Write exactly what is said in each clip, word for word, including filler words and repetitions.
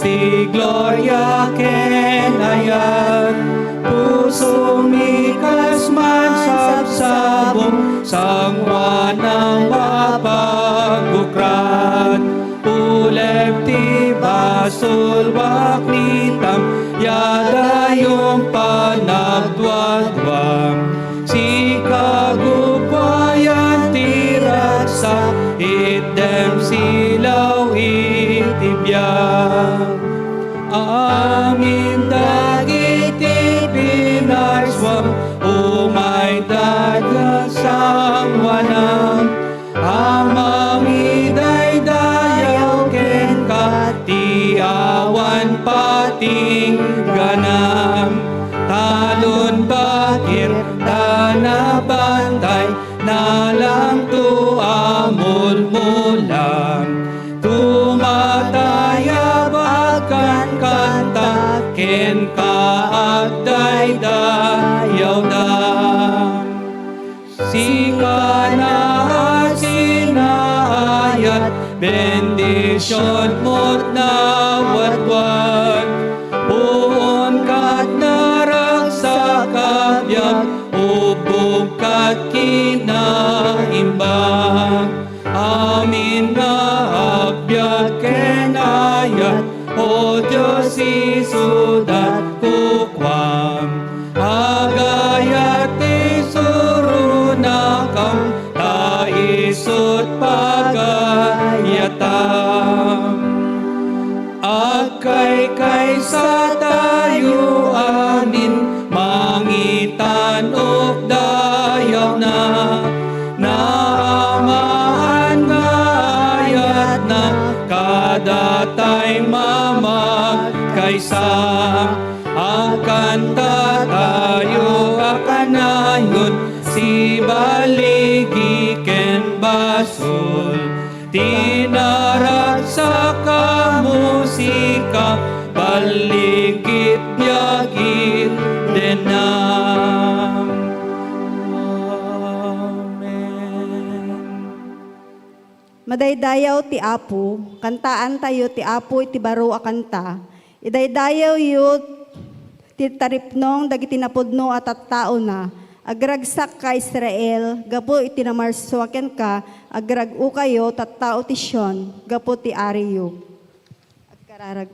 ti gloria ken ayat. Pusomi kas mansabsabong, sangoanam a pagukrat. Ulep ti basol, waknitam, ya dayom panagduaduam. Sika gugwayan ti ragsak, itdem silaw iti biag. Amin dagiti pinarsuam, umayda sangoanam a mangidaydayaw kenka ti awan patingganam. Talon, bakir, ta nabantay, nalangto a mulmulam. Tumatayab agkankanta kenka, agdaydayawda. Sika a sinaayat, bendision mo't nawadwad. Puon kat naragsak a biag, ubbog kat kinaimbag. Amin nga agbiag ken ayat, O Dios, isudat kukuam. Agayat ti surunakam, ta isut pagayatam. Agkaykaysa tayo amin, mangitan-ok dayawna. Naamaan nga ayatna, kada tay mamagkaysa. Agkanta tayo a kanayon, sibaligi ken basol. Ti naragsak a musika, ballikit biag itdenna. Amen. Madaydayaw ti Apo, kantaantayo ti Apo iti baro a kanta. Idaydayawyo ti taripnong dagiti napudno a tattaona. Agragsak ka, Israel, gapu iti namarsua kenka, agrag-okayo, tattao ti Sion, gapu ti Ariyo. Agkararag.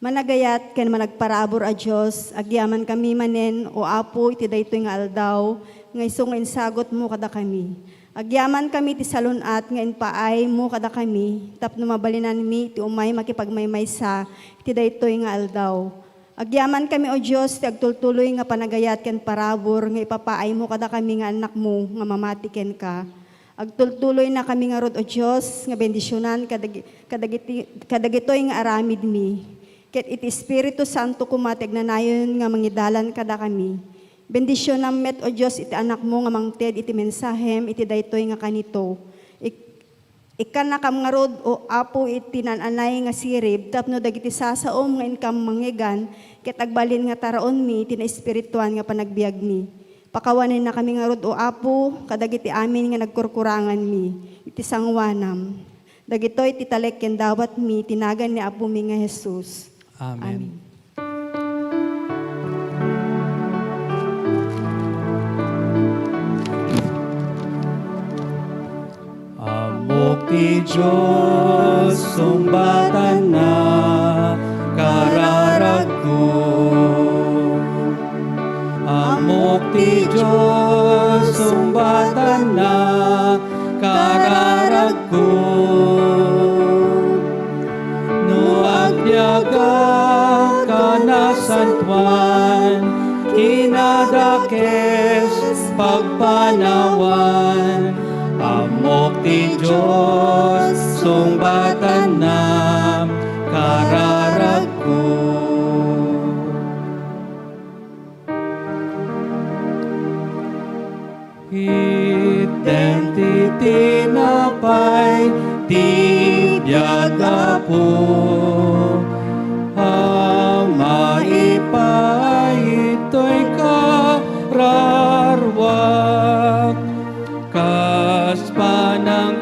Managayat ken managparabur a Dios, agyamankami manen, O Apo, iti daytoy nga aldaw, nga isu nga insagutmo kadakami. Agyamankami ti salun-at nga impaaymo kadakami, tapno mabalinanmi ti umay makipagmaymaysa iti daytoy nga aldaw. Agyamankami, O Dios, ti agtultuloy nga panagayat ken parabur nga ipapaaymo kadakami nga annakmo nga mamati kenka. Agtultuloynakami ngarud, O Dios, nga bendisionan kadag-, kadagiti, kadagitoy nga aramidmi. Ket iti Espiritu Santo koma ti agnanayon nga mangidalan kadakami. Bendisionam met, O Dios, iti anakmo nga mangted iti mensahem iti daytoy nga kanito. Ik-, ikkannakam ngarud, O Apo, iti naan-anay nga sirib tapno dagiti sasaom nga inkam mangngegan ket agbalin nga taraonmi iti naespirituan nga panagbiagmi. Pakawanennakami ngarud, O Apo, kadagiti amin nga nagkurkuranganmi iti sangoanam. Dagitoy ti talek ken dawatmi iti nagan ni Apomi nga Jesus. Amen. Amen. Ammok ti Dios, sungbatanna, kararagko. Ammok ti Dios, sungbatanna, kararagko. No agbiagak a nasantoan, kinadakes pagpanawan, ammok ti Dios, sungbatanna, kararagko. Itdem ti tinapay ti biag, Apo, a maipaay itoy kararuak, kas panang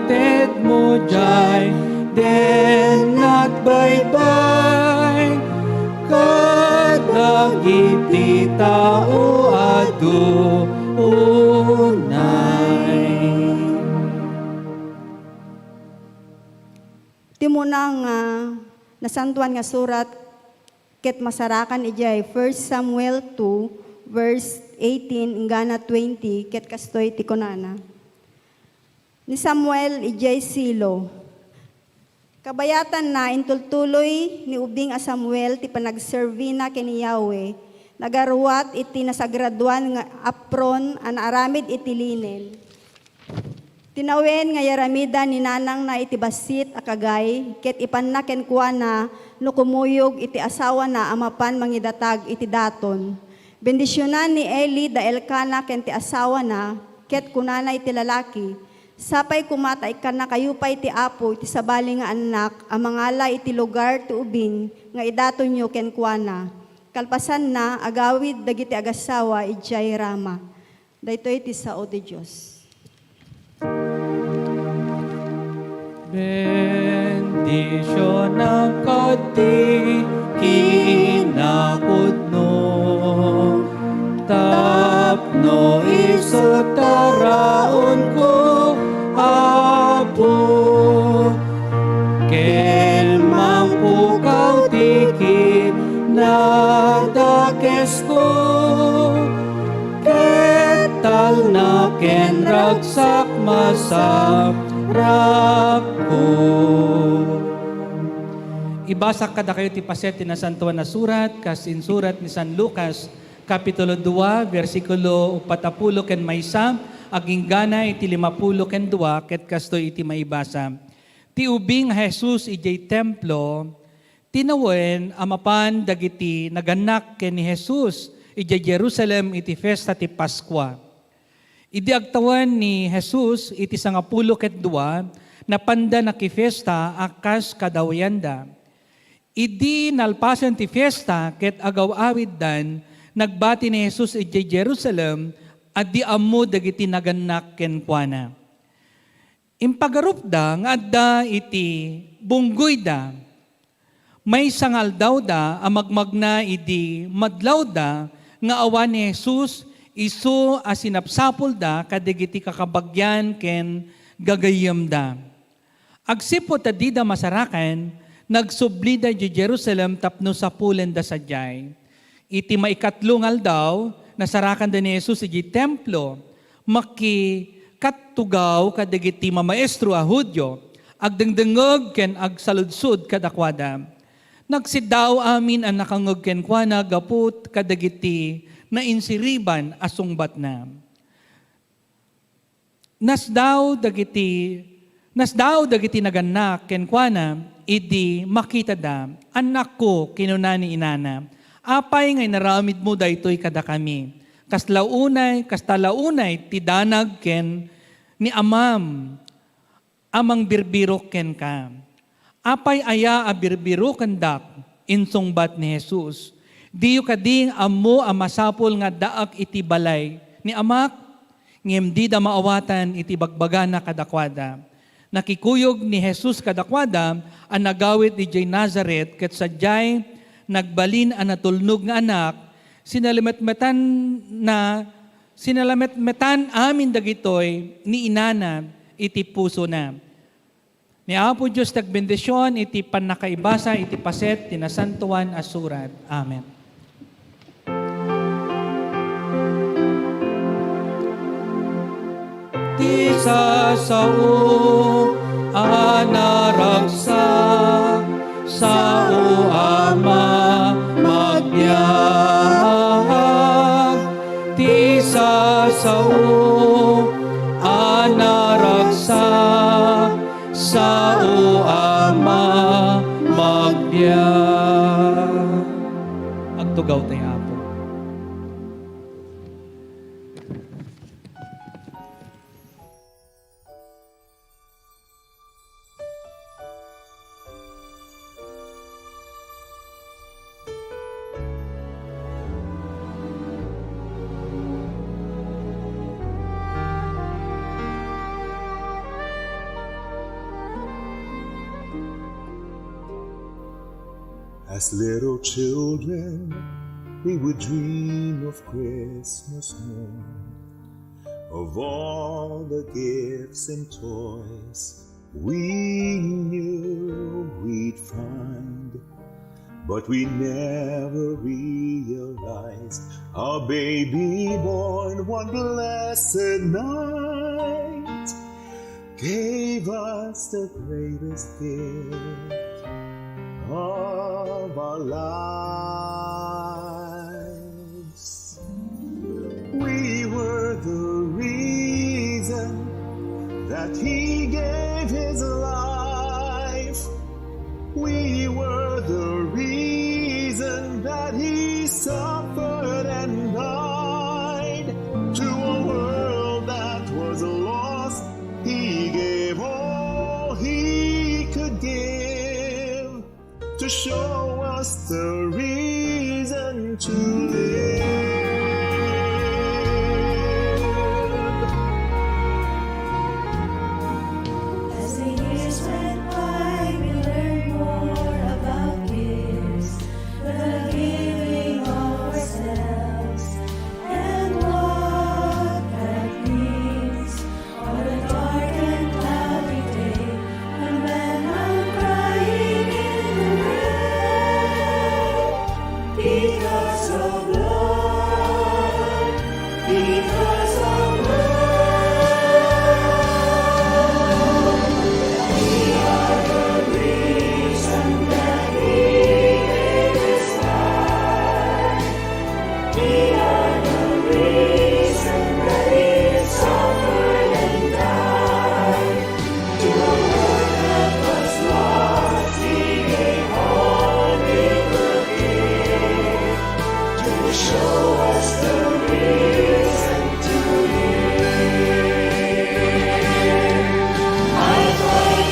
Nasantoan nga Surat ket masarakan idiay First Samuel two, verse eighteen inggana twenty, ket kastoy ti kunana: Ni Samuel idiay Silo. Kabayatanna, intultuloy ni ubing a Samuel ti panagserbina ken ni Yahweh, nagaruat iti nasagradoan nga apron a naaramid iti linen. Tinawen nga yaramida ni nanangna iti bassit a kagay, ket ipanna kenkuana no kumuyog iti asawana a mapan mangidatag iti daton. Bendisionan ni Eli da Elcana ken ti asawana, ket kunana iti lalaki, "Sapay koma ta ikkannakayo pay ti Apo iti sabali nga annak a mangala iti lugar ti ubing nga idatonyo kenkuana." Kalpasanna, agawid dagiti agassawa idiay Rama. Daytoy ti sao ti Dios. Bendisionam kaddi kinapudno, tapno isu taraonko, Apo, ken mangpukaw ti kinadakesko. Ket talna ken ragsak masaprakko. Ibasak kadakayo ti paset ti Nasantoan a Surat, kas insurat ni San Lucas, Kapitulo dua, bersikulo uppat a pulo ken maysa, aginggana iti lima pulo ken dua, ket kastoy iti maibasa. Ti ubing a Jesus idiay Templo, tinawen a mapan dagiti nagannak ken ni Jesus idiay Jerusalem iti fiesta ti Paskua. Idi agtawen ni Jesus iti sangapulo ket dua, napanda nakifiesta a kas kadawayanda. Idi nalpasen ti fiesta ket agaw-awiddan, nagbati ni Jesus idiay Jerusalem a di ammo dagiti nagannak kenkuana. Impagarupda nga adda iti bunggoyda. Maysa nga aldawda a magmagna idi madlawda nga awan ni Jesus, isu a sinapsapulda kadagiti kakabagian ken gagayyemda. Agsipud ta dida masarakan, nagsublida idiay Jerusalem tapno sapulenda sadiay. Iti maikatlo nga aldaw, nasarakanda ni Jesus idiay Templo. Makikattugaw kadagiti mamaestro a Judio, agdengdengngeg ken agsaludsod kadakuada. Nagsiddaaw amin a nakangngeg kenkuana gapu kadagiti nainsiriban a sungbatna. Nasdaaw dagiti, nasdaaw dagiti nagannak kenkuana idi makitada. "Annakko," kinuna ni inana, "apay nga inaramidmo daytoy kadakami? Kasla unay, kasta la unay ti danag ken ni amam a mangbirbirok kenka." "Apay aya a birbirokendak?" insungbat ni Jesus. "Diyo kadi ammo a masapul nga addaak iti balay ni Amak?" Ngem dida maawatan iti ibagbagana kadakuada. Nakikuyog ni Jesus kadakuada a nagawid idiay Nazaret ket sadiay nagbalin a natulnog nga anak, sinalimetmetanna, sinalimetmetan amin dagitoy ni inana iti pusona. Ni Apo Dios ti agbendision iti pannakaibasa iti paset ti Nasantoan a Surat. Amen. Ti sasao a naragsak, sao a mamagbiag. Ti sasao a naragsak, sao a mamagbiag. Agtugaw tayo, Apo. As little children, we would dream of Christmas morn, of all the gifts and toys We knew we'd find, but we never realized a baby born one blessed night gave us the greatest gift of our lives. We were the reason that he gave his life. We were the reason that he suffered and died. To a world that was lost, he gave all he could give to show us the reason to live. As the years went by, we learned more about gifts, the giving of ourselves, and what that means. On a dark and cloudy day, a man hung crying in the rain because of love, because of love. We are the reason that he gave his life. We are the reason that he suffered and died. To a world that was lost, he gave all he could give to show us the reason to live. I find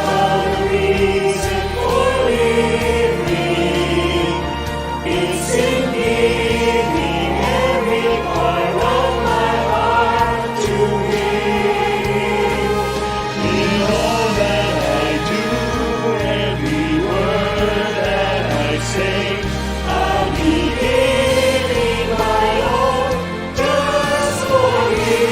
the reason for living. It's in giving every part of my heart to him. In all that I do, every word that I say, I'll be giving my all just for you.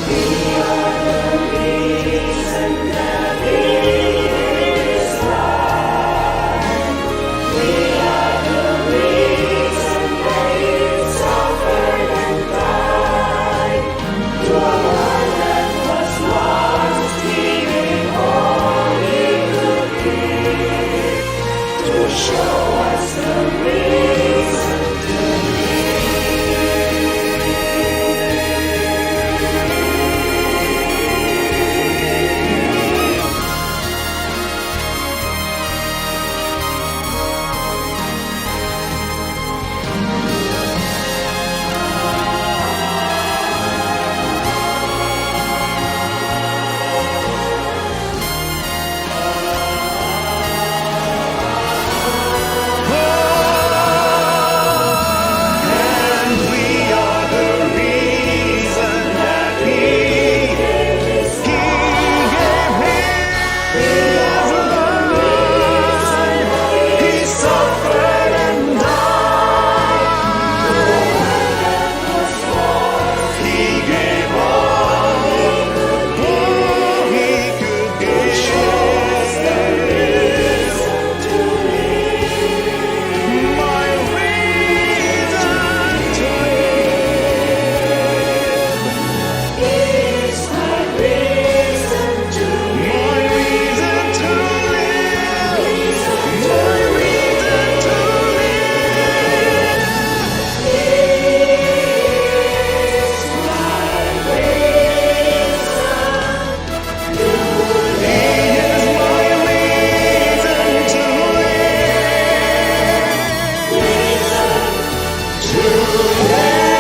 We are the reason that he is alive. We are the reason that he suffered and died. To a world that was lost, he gave all he could give to show us the reason to live. And we are the reason that he, he gave his life. He suffered and died. He gave all he could give. My reason to live. It's my reason to live. My reason to live. My reason to live. It's my reason. He is my reason to live. Reason to live.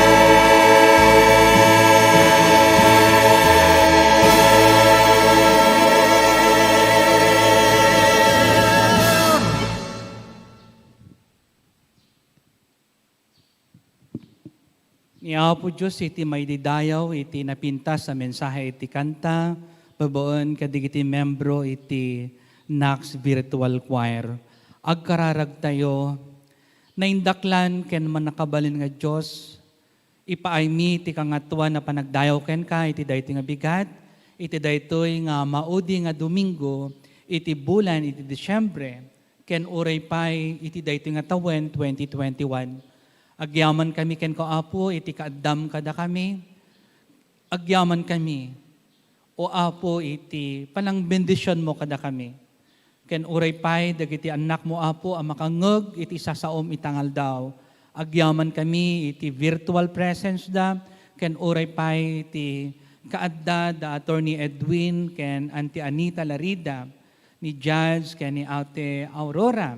Ni Apo Dios iti maydidayaw iti napintas a mensahe iti kanta, babaen kadagiti membro iti Nax Virtual Choir. Agkararagtayo, Naindaklan ken mannakabalin nga Dios, ipaaymi ti kangatoan a panagdayaw kenka iti daytoy nga bigat, iti daytoy nga maudi nga Domingo iti bulan iti Disiembre, ken uray pay iti daytoy nga tawen twenty twenty-one. Agyamankami kenka, Apo, iti kaaddam kadakami. Agyamankami, O Apo, iti panangbendisionmo kadakami. Ken uray pay dagiti annakmo, Apo, a makangngeg iti sasaom ita nga aldaw. Agyamankami iti virtual presence da, ken uray pay ti kaadda da Attorney Edwin ken Auntie Anita Larida, ni Judge ken ni Ate Aurora,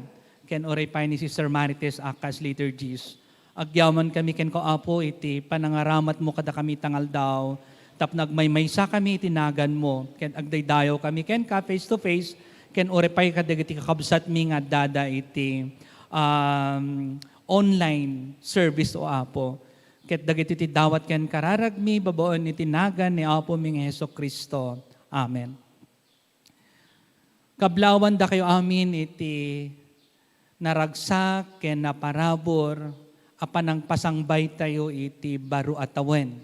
ken uray pay ni Sister Marites a kas liturgist. Agyamankami kenka, Apo, iti panangaramatmo kadakami ita nga aldaw, tapno agmaymaysakami iti naganmo, ken agdaydayawkami kenka face to face, ken uray pay kadagiti kakabsatmi nga addada iti, um, online service, O Apo. Ket dagiti ti dawat ken kararagmi babaen iti nagan ni Apomi nga Jesu-Cristo. Amen. Kablaawan dakayo amin iti naragsak ken naparabur a panangpasangbaytayo iti baro a tawen.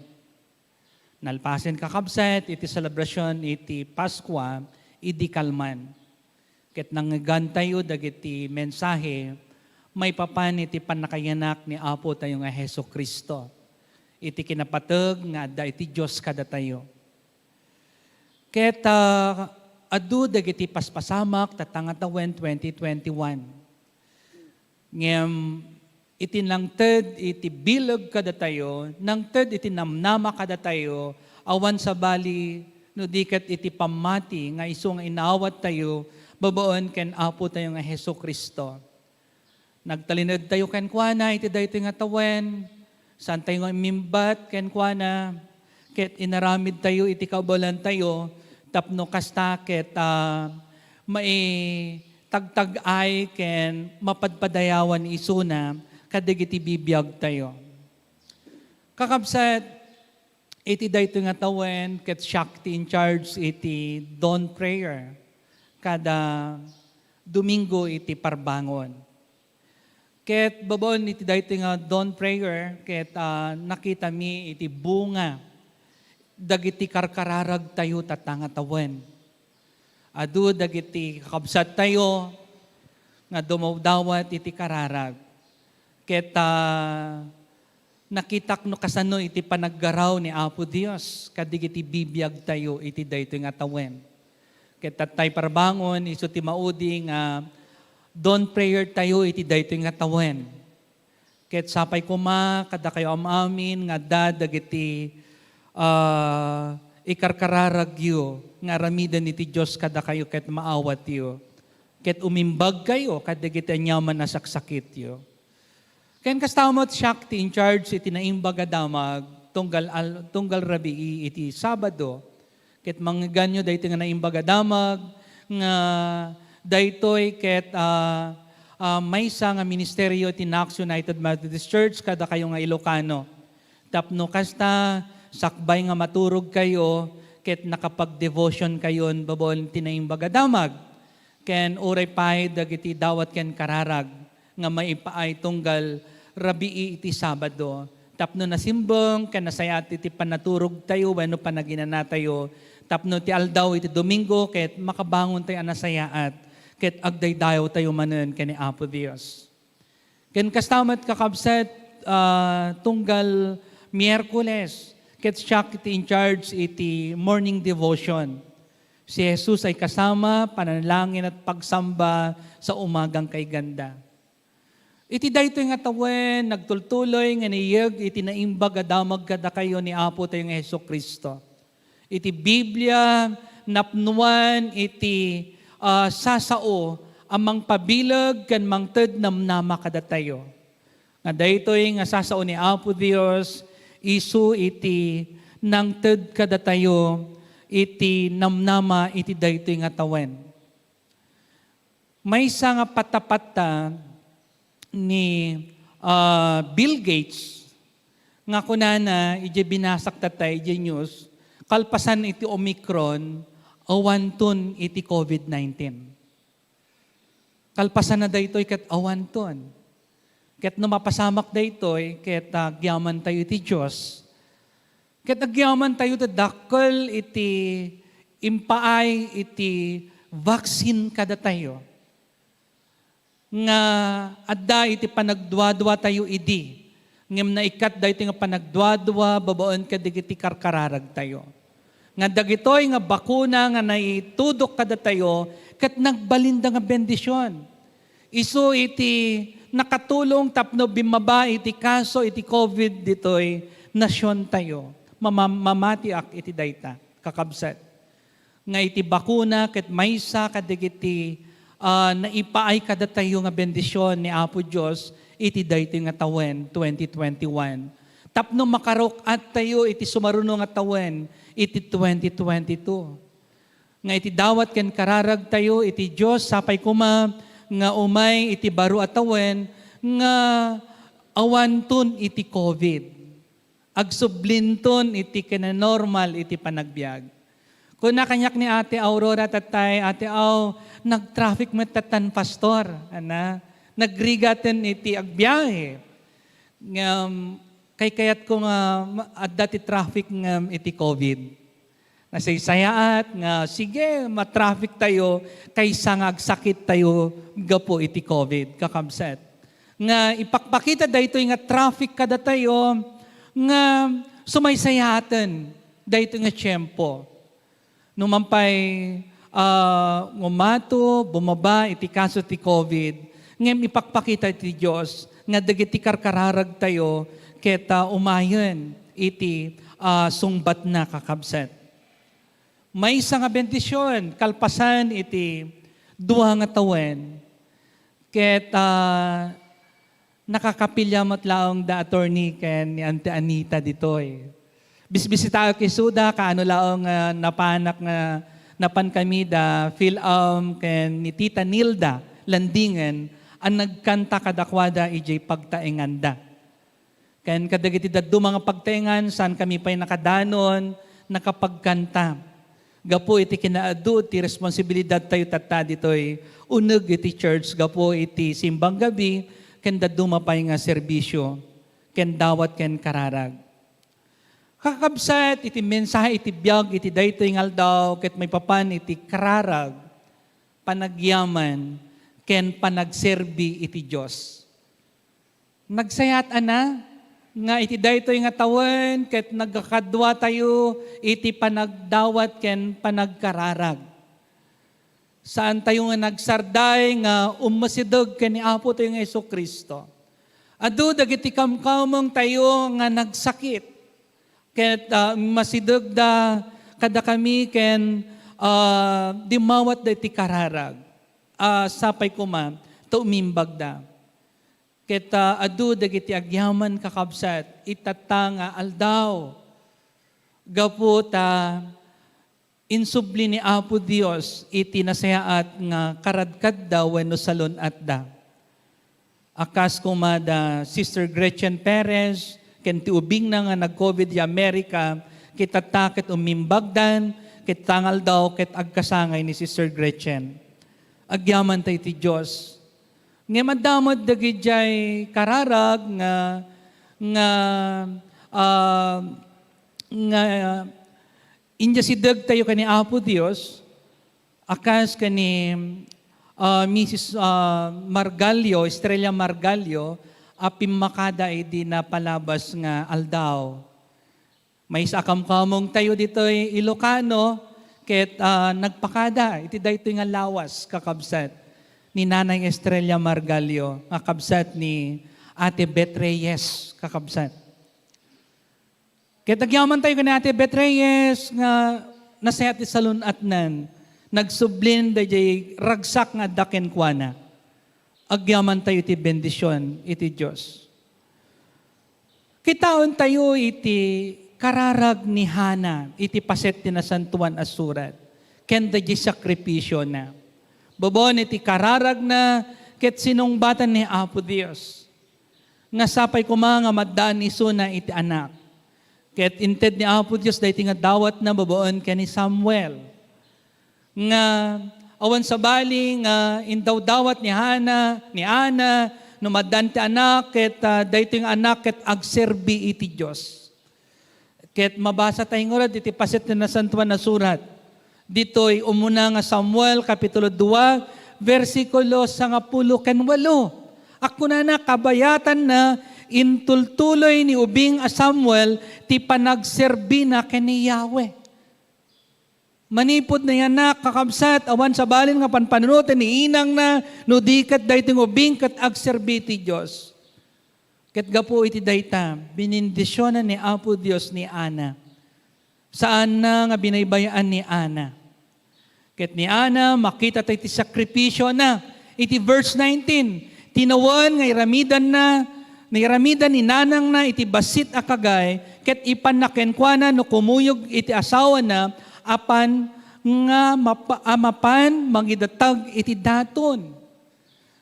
Nalpasen, kakabsat, iti selebrasion iti Paskua idi kalman. Ket nangngegantayo dagiti mensahe maipapan iti pannakayanak ni Apotayo nga Jesu-Cristo, iti kinapateg nga adda iti Dios kadatayo. Ket, ah, adu dagiti paspasamak ta nga tawen twenty twenty-one. Ngem iti nangted iti bileg kadatayo, nangted iti namnama kadatayo, awan sabali no di ket iti pammati nga isu nga inawattayo babaen ken Apotayo nga Jesu-Cristo. Nagtalinedtayo kenkuana iti daytoy nga tawen, saantayo nga immimbat kenkuana, ket inaramidtayo iti kabaelantayo tapno kasta ket, ah, maitagtag-ay ken mapadpadayawan isuna kadagiti bibiagtayo. Kakabsat, iti daytoy nga tawen, ket siak ti in charge iti dawn prayer kada Domingo iti parbangon. Ket babaen iti daytoy nga dawn prayer, ket, ah, nakitami iti bunga dagiti karkararagtayo tatta nga tawen. Adu dagiti kakabsattayo nga dumawdawat iti kararag. Ket, ah, nakitak no kasano iti panaggaraw ni Apo Dios kadagiti bibiagtayo iti daytoy nga tawen. Ket tattay parbangon, isu ti maudi nga dawn prayer tayo iti daytoy nga tawen. Ket sapay koma kadakayo am-amin nga adda dagiti, ah, ikarkararagyo nga aramiden iti Dios kadakayo ket maawatyo. Ket umimbagkayo kadagiti aniaman a saksakityo. Ken kasta met, siak ti in charge iti Naimbag a Damag tunggal al-, tunggal rabii iti Sabado. Ket mangganyo daytoy nga Naimbag a Damag nga daytoy ket, ah, ah, maysa nga ministerio ti Knox United Methodist Church kadakayo nga Ilocano. Tapno kasta, sakbay nga maturogkayo ket nakapagdevotionkayon babaen ti Naimbag a Damag. Ken uray pay dagiti dawat ken kararag nga maipaay tunggal rabii iti Sabado, tapno nasimbeng ken nasayaat iti panaturogtayo wenno panaginanatayo, tapno ti aldaw iti Domingo ket makabangontayo a nasayaat ket agdaydayawtayo manen ken ni Apo Dios. Ken kasta met, kakabsat, ah, tunggal Miyerkules, ket siak ti in charge iti morning devotion. Si Jesus ay kasama, pananalangin at pagsamba sa umagang kay ganda. Iti daytoy nga tawen, nagtultuloy nga niyeg iti Naimbag a Damag kadakayo ni Apotayo nga Jesu-Cristo. Iti Biblia, napnuan iti, ah, sasao a mangpabileg ken mangted namnama kadatayo. Nga daytoy nga sasao ni Apo Dios, isu iti nangted kadatayo iti namnama iti daytoy nga tawen. Maysa nga patapatta ni, ah, Bill Gates nga kunana, idiay binasak tatta idiay news, kalpasan iti Omicron, awanton iti covid nineteen. Kalpasanna daytoy ket awanton. Ket no mapasamak daytoy, ket agyamantayo iti Dios, ket agyamantayo ti dakkel iti impaay iti vaccine kadatayo, nga adda iti panagduaduatayo idi, ngem naikkat daytoy nga panagduadua babaen kadagiti karkararagtayo. Nga dagitoy nga bakuna nga naitudok kadatayo ket nagbalinda nga bendision. Isu iti nakatulong tapno bimmaba iti kaso iti covid ditoy nasiontayo. Mama-, mamatiak iti dayta, kakabsat. Nga iti bakuna ket maysa kadagiti, ah, naipaay kadatayo nga bendision ni Apo Dios iti daytoy nga tawen, twenty twenty-one. Tapno makaruk-attayo iti sumaruno nga tawen, iti twenty twenty-two. Nga iti dawat ken kararagtayo iti Dios, sapay koma nga umay iti baro a tawen nga awanton iti covid. Agsublinton iti kinanormal iti panagbiag. Kuna kaniak ni Ate Aurora, "Tatay, Ate Aw, nag-traffic met tattan, Pastor," ana, nagrigaten iti agbiahe. Ngem, kaykayatko nga ma-, adda ti traffic ngem iti covid. Nasaysayaat nga, sige, ma-traffic tayo kaysa nga agsakit tayo gapu iti covid, kakabsat. Nga ipakpakita daytoy nga traffic kadatayo nga sumaysayaaten daytoy nga tiempo. No man pay, ah, ngumato, bumaba iti kaso ti covid, ngem ipakpakita ti Dios nga dagiti karkararagtayo ket, ah, umayen iti, ah, sungbatna, kakabsat. Maysa nga bendision kalpasan iti dua nga tawen. Ket, ah, nakakapilia met laeng da attorney ken ni Auntie Anita ditoy. Bisbisitaek isuda, kaano laeng nga napanak nga napan kami da Phil-Am ken ni Tita Nilda Landingen a nagkanta kadakuada idiay pagtaenganda. Ken kadagiti dadduma nga pagtaengan, saan kami pay nakadanon, nakapagkanta. Gapu iti kinaadu ti responsibilidadtayo tatta ditoy uneg iti church gapu iti simbang gabi ken dadduma pay nga serbisyo ken dawat ken kararag. Kakabsat, iti mensahe iti biag iti daytoy nga aldaw ket maipapan iti kararag, panagyaman, ken panagserbi iti Dios. Nagsayat a na nga iti daytoy nga tawen ket nagkakaduatayo iti panagdawat ken panagkararag. Saantayo nga nagsarday nga ummasideg ken ni Apotayo nga Jesu-Cristo. Adu dagiti kamkamengtayo nga nagsakit ket, ah, ummasidegda kadakami ken, ah, dimmawatda iti kararag. Ah, sapay koma ta umimbagda. Ket, ah, adu dagiti agyaman, kakabsat, itatta nga aldaw gapu ta insubli ni Apo Dios iti nasayaat nga karadkadda wenno salun-atda. A kas koma da Sister Gretchen Perez ken ti ubingna nga nag-covid ya America, ket tatta ket umimbagdan, ket ta nga aldaw ket agkasangay ni Sister Gretchen. Agyamanta iti Dios. Ngem adda met dagidiay kararag nga, nga, ah, nga inyasidegtayo ken ni Apo Dios, a kas ken ni, ah, Missus, ah, Margallo, Estrella Margallo, a pimmakada idi napalabas nga aldaw. Maysa a kamkamengtayo ditoy Ilocano ket, ah, nagpakada iti daytoy nga lawas, kakabsat, ni Nanay Estrella Margallo, nga kabsat ni Ate Beth Reyes, kakabsat. Ket agyamantayo ken ni Ate Beth Reyes nga nasayaat ti salun-atnan, nagsublin daydiay ragsak nga adda kenkuana. Agyamantayo iti bendision iti Dios. Kitaentayo iti kararag ni Hana iti paset ti Nasantoan a Surat ken daydiay sakripisiona. Babaen iti kararagna ket sinungbatan ni Apo Dios nga sapay koma nga maddaan isuna iti anak. Ket inted ni Apo Dios daytoy nga dawatna babaen ken ni Samuel. Nga awan sabali nga indawdawat ni Hana, ni Ana, no madan ti anak, ket, ah, daytoy nga anak ket agserbi iti Dios. Ket mabasa tayo ngarud iti paset ti Nasantoan a Surat. Ditoy umuna nga Samuel, kapitulo dua, bersikulo sangapulo ken walo. A kunana, kabayatanna, intultuloy ni ubing a Samuel ti panagserbina ken ni Yahweh. Manipud nayanak, kakabsat, awan sabali nga panpanunoten ni inangna, no di ket daytoy nga ubing ket agserbi ti Dios. Ket gapu iti dayta, binindisionan ni Apo Dios ni Ana. Saanna nga binaybay-an ni Ana. Ket ni Ana, makita tayo ti sakrifisiona. Iti verse nineteen, tinawen nga iramidanna, nairamidan ni nanangna iti bassit a kagay, ket ipanna kenkuana no kumuyog iti asawana, apan nga mapa-, a mapan mangidatag iti daton.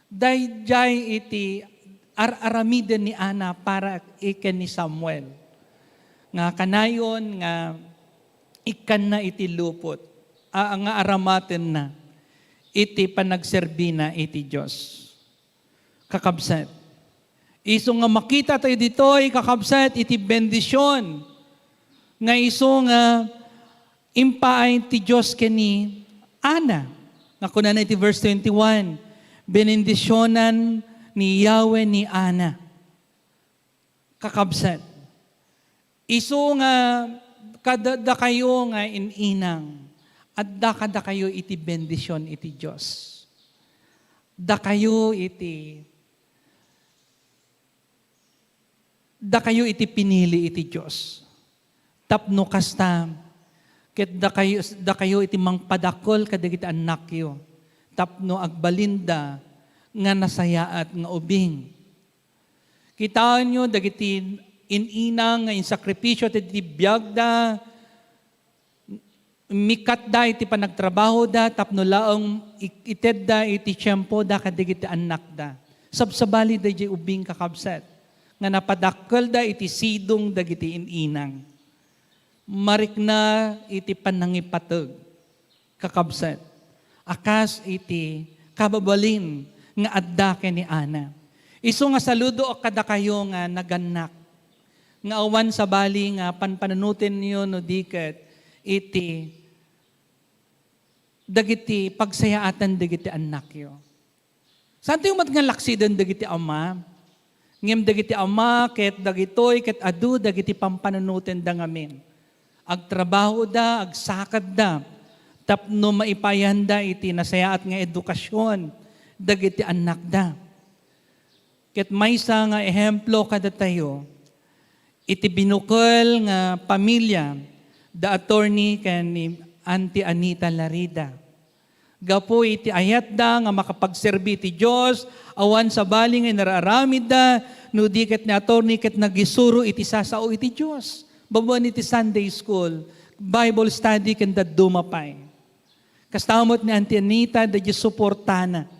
Daydiay iti ar-aramiden ni Ana para ken ni Samuel. Nga kanayon nga ikkanna iti lupot, a, nga aramatenna iti panagserbina iti Dios. Kakabsat, isu nga makita tayo ditoy, kakabsat, iti bendision nga isu nga impaay ti Dios ken ni Ana. Nga kunana iti verse twenty-one, "Benendisionan ni Yahweh ni Ana." Kakabsat, isu nga kada-, dakayo nga in-inang, adda kadakayo iti bendision iti Dios. Dakayo iti, dakayo iti pinili iti Dios. Tapno kasta, ket dakayo, dakayo iti mangpadakkel kadagiti annakyo, tapno agbalinda nga nasayaat nga ubing. Kitaenyo dagiti in-inang nga insakripisio ti biagda, mikatda iti panagtrabahoda tapno laeng ik-, itedda iti tiempoda kadagiti annakda. Sabsabali daydiay ubing, kakabsat, nga napadakkelda iti sidong dagiti in-inang. Marikna iti panangipateg, kakabsat, a kas iti kababalin nga adda ken ni Ana. Isu nga saludoak kadakayo nga nagannak, nga awan sabali nga panpanunotenyo no di ket iti dagiti pagsayaatan dagiti annakyo. Saantayo met nga laksiden dagiti ama, ngem dagiti ama ket dagitoy ket adu dagiti pampanunotenda ngamin. Agtrabahoda, agsakadda, tapno maipayanda iti nasayaat nga edukasion dagiti annakda. Ket maysa nga ehemplo kadatayo, iti binukel nga pamilia da Attorney ken ni Auntie Anita Larida. Gapu iti ayatda nga makapagserbi iti Dios, awan sabali nga inararamidda, no di ket ni Attorney ket nagisuro iti sasao iti Dios. Babaen iti Sunday school, Bible study, ken dadduma pay. Kasta met ni Auntie Anita, daydiay suportana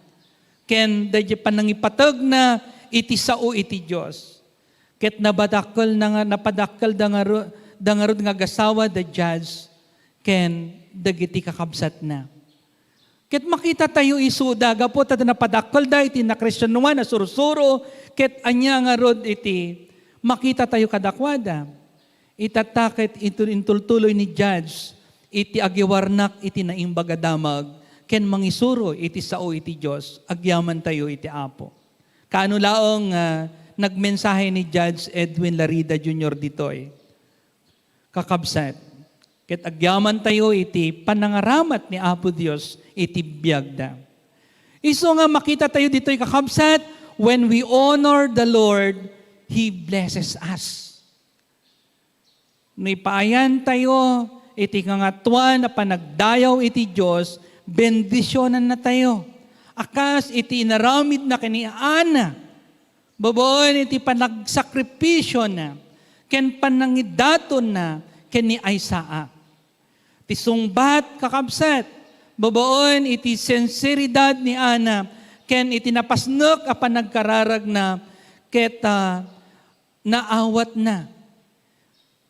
ken daydiay panangipategna iti sao iti Dios. Ket nabadakkel na nga, napadakkel da nga ru-, da ngarud nga agasawa da Judge ken dagiti kakabsatna. Ket makita tayo isuda, gapu ta napadakkelda iti nakristianoan a sursuro, ket ania ngarud iti makita tayo kadakuada? Itatta ket intul-, intultuloy ni Judge iti agiwarnak iti naimbag a damag ken mangisuro iti sao iti Dios, agyaman tayo iti Apo. Kaano laeng nga nagmensahe ni Judge Edwin Larida Junior ditoy, kakabsat, ket agyaman tayo iti panangaramat ni Apo Dios iti biagda. Isu nga makita tayo ditoy, kakabsat, when we honor the Lord, He blesses us. No ipaayan tayo iti kangatoan a panagdayaw iti Dios, bendisionan na tayo. A kas iti inaramid na ken ni Ana, babaen iti panagsakripisio na, ken panangidaton na, ken ni Isaac. Ti sungbat, kakabsat, babaen iti sinseridad ni Ana, ken iti napasnek a panagkararag na, ket, ah, naawat na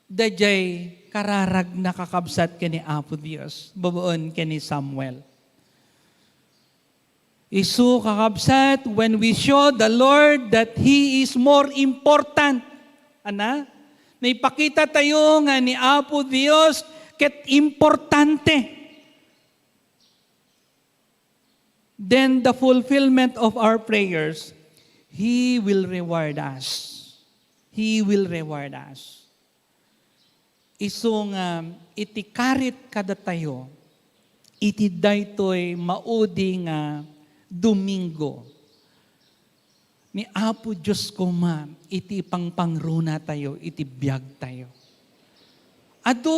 daydiay kararag na, kakabsat, ken ni Apo Dios, babaen ken ni Samuel. Isu, kakabsat, when we show the Lord that He is more important, ana, naipakita tayo nga ni Apo Dios ket importante. Then the fulfillment of our prayers, He will reward us. He will reward us. Isu nga iti karit kadatayo, iti daytoy maudi nga Domingo, ni Apo Dios koma iti ipangpangruna tayo iti biag tayo. Adu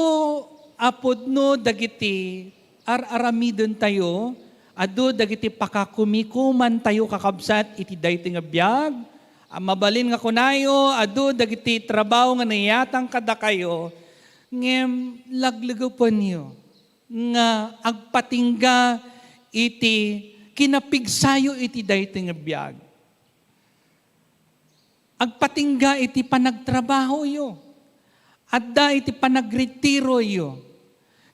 a pudno dagiti ar-aramiden tayo, adu dagiti pakakumikuman tayo, kakabsat, iti daytoy nga biag. A mabalin nga kunayo, adu dagiti trabaho nga naiyatang kadakayo, ngem laglegepenyo nga agpatingga iti kinapigsayo iti daytoy nga biag. Agpatingga iti panagtrabahoyo. Adda iti panagretiroyo.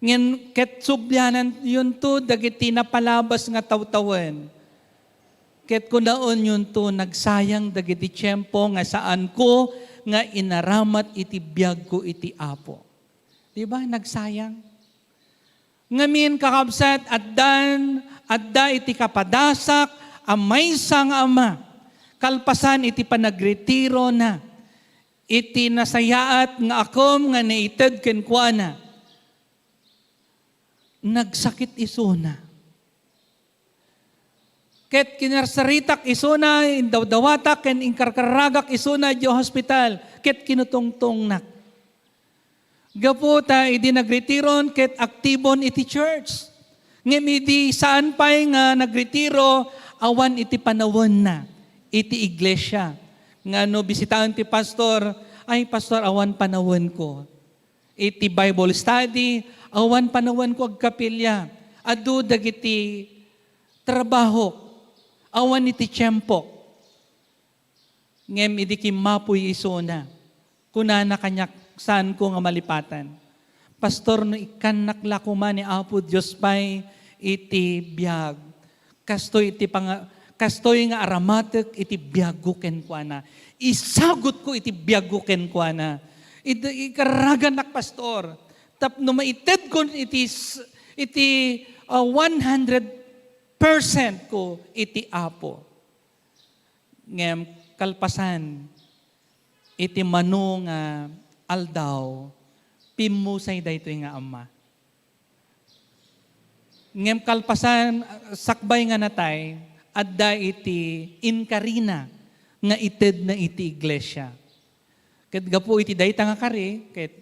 Ngem ket subliananyonto dagiti napalabas nga tawtawen. Ket kunaenyonto, nagsayang dagiti tiempo nga saanko nga inaramat iti biagko iti Apo. Di ba? Nagsayang. Ngamin, kakabsat, addan, adda iti kapadasak a maysa nga ama, kalpasan iti panagretirona, iti nasayaat nga akum nga naited kenkuana, nagsakit isuna. Ket kinarsaritak isuna, indawdawatak, ken inkarkararagak isuna idiay hospital, ket kinutungtongnak. Gapu ta idi nagretiron ket aktibon iti church. Ngem idi saan pay nga nagretiro, awan iti panawenna iti iglesia. Nga no bisitaen ti pastor, "Ay, pastor, awan panawenko." Iti Bible study, awan panawenko agkapilya. Adu dagiti trabahok, awan iti tiempok. Ngem idi kimmapuy isuna, kunana kaniak, saanko nga malipatan, "Pastor, no ikkannak la koma ni Apo Dios pay iti biag, kastoy iti panga-, kastoy nga aramatek iti biagko kenkuana. Isagutko iti biagko kenkuana. Id-, ikaraganak, Pastor, tapno maitedkon iti s-, iti, ah, one hundred percent ko iti Apo." Ngem kalpasan iti mano nga aldaw, pimmusay daytoy nga ama. Ngem kalpasan, sakbay nga natay, adda iti inkarina nga itedna iti iglesia. Ket gapu iti dayta nga kari, ket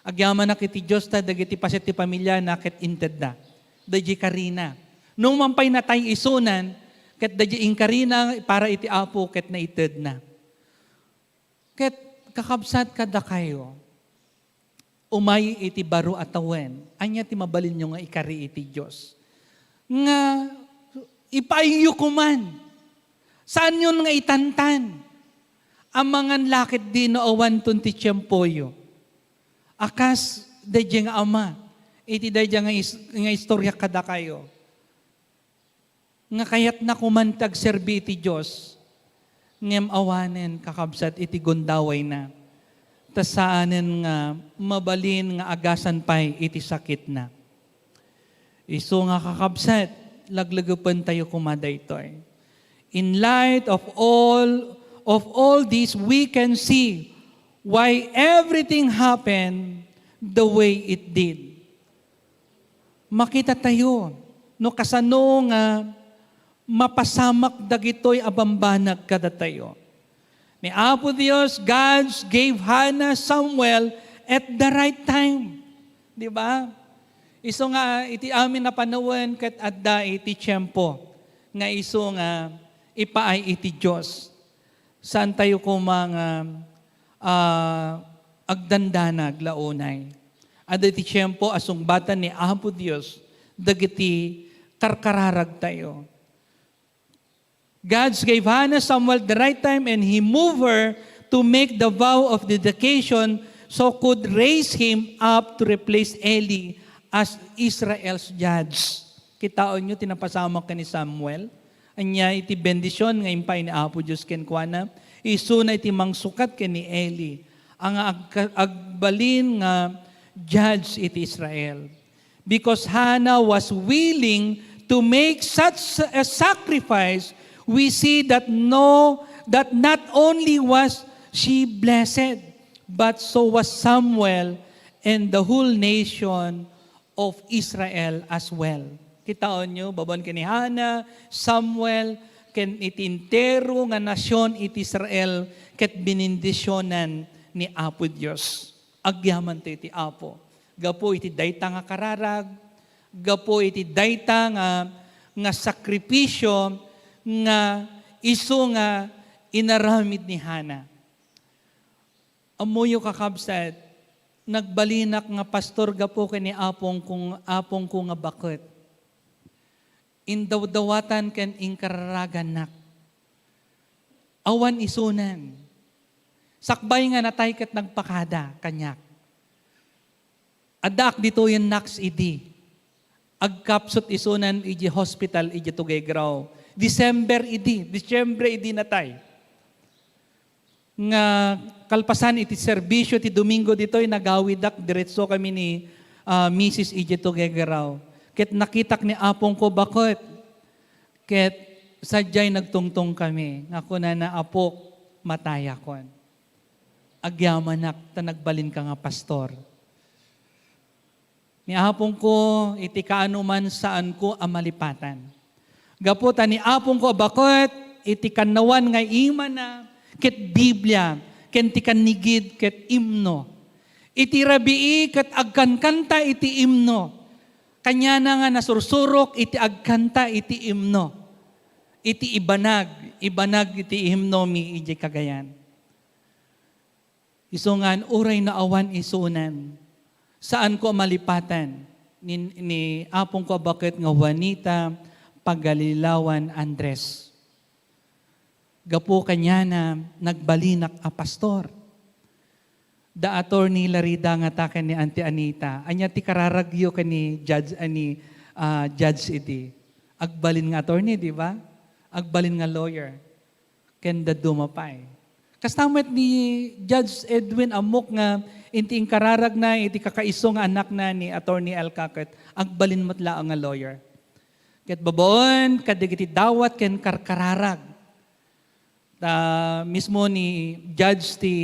agyamanak iti Dios ta dagiti paset ti pamiliana ket intedda. Daydiay karina. Nung man pay natay isunan, ket daydiay inkarina para iti Apo ket naitedna. Ket kakabsat kadakayo, umay iti baro a tawen, ania ti mabalinyo nga ikari iti Dios? Nga ipaayyo koman. Saanyon nga itantan. Amangan la ketdi no awanton ti tiempoyo. A kas daydiay nga ama, iti daydiay nga is-, nga istorya kadakayo. Nga kayatna koman ti agserbi iti Dios, ngem awanen, kakabsat, iti gundawayna, ta saanen nga mabalin nga agasan pay iti sakitna. Isu nga, kakabsat, laglegepentayo koma daytoy. In light of all, of all this, we can see why everything happened the way it did. Makita tayo no kasano nga mapasamak dagitoy a bambanag kadatayo. Ni Apo Dios, God gave Hannah Samuel at the right time. Di ba? Isu nga iti amin a panawen ket adda iti tiempo nga isu nga ipaay iti Dios. Saan tayo koma nga, ah, agdandanag la unay? Adda iti tiempo a sungbatan ni Apo Dios dagiti karkararag tayo. God gave Hannah Samuel the right time and he moved her to make the vow of dedication so could raise him up to replace Eli as Israel's judge. Kitaenyo ti napasamak ken ni Samuel? Ania iti bendision nga impay ni Apo Dios kenkuana? Isuna iti mangsukat ken ni Eli, a nga agka-, agbalin nga judge iti Israel. Because Hannah was willing to make such a sacrifice, we see that no, that not only was she blessed, but so was Samuel and the whole nation of Israel as well. Kitaenyo, babaen ken ni Hannah, Samuel, ken iti entero nga nasion iti Israel, ket binindisionan ni Apo Dios. Agyamanto iti Apo. Gapu iti dayta nga kararag, gapu iti dayta nga, nga sakripisio nga isu nga inaramid ni Hannah. Ammoyo, kakabsat, nagbalinak nga pastor gapu ken ni apongko, apongko nga baket. Indawdawatan ken inkararaganak. Awan isunan. Sakbay nga natay ket nagpakada kaniak. Addaak ditoyen Knox idi. Agkapsut isunan iti hospital iti Tuguegarao. December idi, Disyembre idi natay. Nga kalpasan iti serbisio ti Domingo ditoy, nagawidak, diretso kami ni, ah, Misis iti Tuguegarao. Ket nakitak ni apongko baket. Ket sadiay nagtungtong kami. Nga kunana, "Apok, matayakon. Agyamanak ta nagbalinka nga pastor." Ni apongko, iti kaanoman saanko a malipatan. Gapu ta ni apongko a baket, iti kannawan nga imana, ket Biblia, ken ti kannigid ket imno. Iti rabii ket agkankanta iti imno. Kaniana nga nasursurok iti agkanta iti imno. Iti ibanag, ibanag iti himnomi idiay Cagayan. Isu ngan, uray no awan isunan, saanko a malipatan ni, ni apongko a baket nga Juanita Pagalilawan Andres. Gapu kaniana, nagbalinak a pastor. Da Attorney Larida ngata ken ni Auntie Anita. Ania ti kararagyo ken ni Judge, ani, ah, Judge idi? Agbalin nga attorney, di ba? Agbalin nga lawyer. Ken dadduma pay. Kasta met ni Judge Edwin Amok nga inti inkararagna iti kakaiso nga anakna ni Attorney Elka ket agbalin met laeng nga lawyer. Ket babaen kadagiti dawat ken karkararag. Ta mismo ni Judge ti,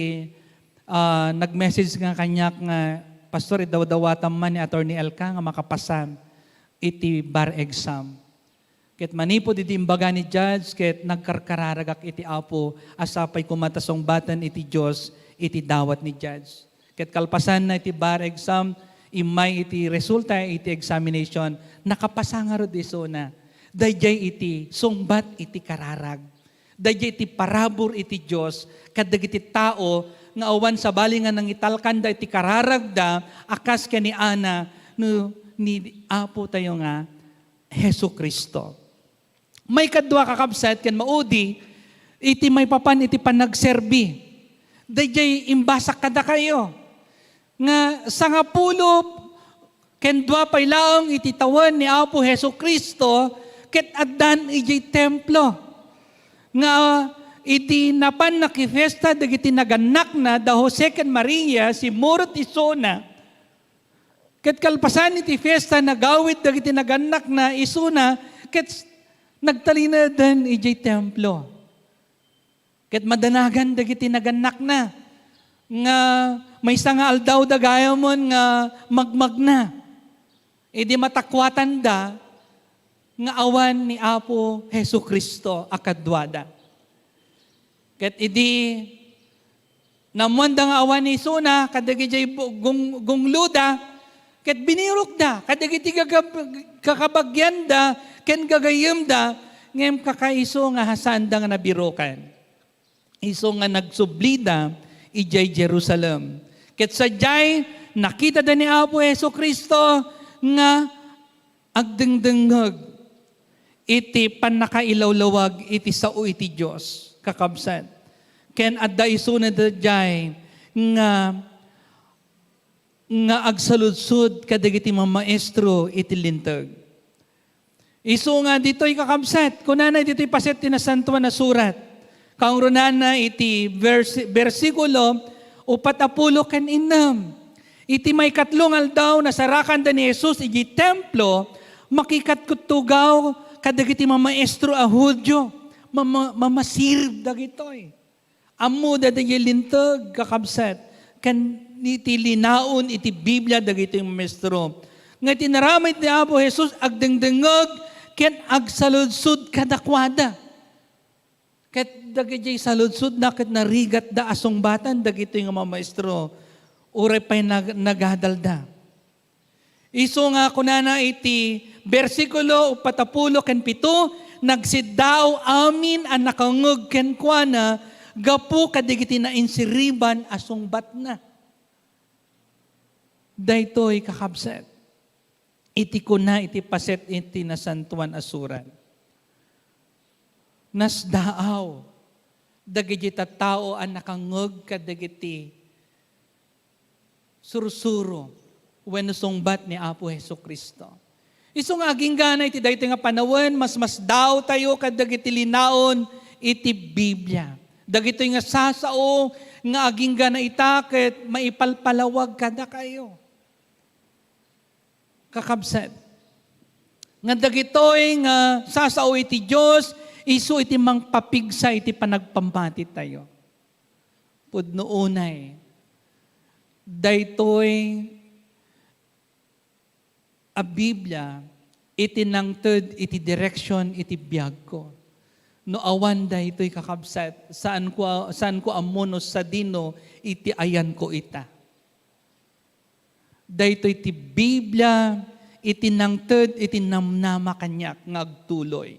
ah, nag-message nga kaniak nga, "Pastor, idawdawatam man ni Attorney Elka nga makapasan iti bar exam." Ket manipud iti imbaga ni Judge, ket nagkarkararagak iti Apo a sapay koma ta sungbaten iti Dios iti dawat ni Judge. Ket kalpasanna iti bar exam, immay iti resulta iti examination, nakapasa ngarud isuna. Daydiay iti sungbat iti kararag. Daydiay iti parabur iti Dios kadagiti tao nga awan sabali nga nangitalkanda iti kararagda a kas ken ni Ana no ni Apo tayo nga Jesu-Cristo. Maikadua, kakabsat, ken maudi iti maipapan iti panagserbi. Daydiay imbasak kadakayo nga sangapulo ken dua pay laeng iti tawen ni Apo Jesu-Cristo ket addan idiay templo. Nga idi napan nakifiesta dagiti nagannakna, da Jose ken Maria, simmurot isuna. Ket kalpasan iti fiesta, nagawid dagiti nagannakna isuna ket nagtalinaeden idiay templo. Ket madanagan dagiti nagannakna nga maysa nga aldaw da gayamon nga magmagna. Idi matakuatanda nga awan ni Apo Jesu-Cristo a kaduada. Ket idi naammoanda nga awan ni isuna kadagiti bu-, gung-, gungloda, ket binirokda kadagiti gagab-, kakabagianda ken gagayyemda, ngem kakaiso nga saanda nga nabirokan. Isu nga nagsublida idiay Jerusalem. Ket sadiay, nakitada ni Apo Jesu-Cristo nga agdengdengngeg iti pannakailawlawag iti sao iti Dios, kakabsat. Ken adda isuna daydiay nga, nga agsaludsod kadagiti mamaestro iti Linteg. Isu nga ditoy, kakabsat, kunana ditoy paset ti Nasantoan a Surat. Kaungrunana iti vers-, bersikulo upat a pulo ken innem. Iti maikatlo nga aldaw, nasarakanda ni Jesus iti templo, makikatkutugaw kadagiti mamaestro a Judio, mama-, mamasirib dagitoy. Ammoda dagiti linteg, kakabsat, ken iti linaon iti Biblia dagitoy maestro. Nga iti inaramid ni Apo Jesus, agdengdengngeg ken agsaludsod kadakuada. Ket dagiti saludsodna ket narigatda a sungbatan dagitoy nga mamaestro, uray pay nag-, nagadalda. Isu nga kunana iti bersikulo upat a pulo ken pito, "Nagsiddaaw amin a nakangngeg kenkuana gapu kadagiti nainsiriban a sungbatna." Daytoy, kakabsat, iti kuna iti paset iti Nasantoan a Surat. Nasdaaw dagiti tattao a nakangngeg kadagiti sursuro wenno sungbat ni Apo Jesu-Cristo. Isu nga aginggana iti daytoy nga panawen, masmasdaawtayo kadagiti linaon iti Biblia. Dagitoy nga sasao nga aginggana ita ket maipalpalawag kadakayo. Kakabsat, nga dagitoy nga sasao iti Dios, isu iti mangpapigsa iti panagpammatitayo. Pudno unay, daytoy a Biblia iti nangted iti direksion iti biagko. No awan daytoy, kakabsat, saanko a-, saanko ammo no sadino iti ayanko ita. Daytoy ti Biblia iti nangted iti namnama kaniak nga agtuloy.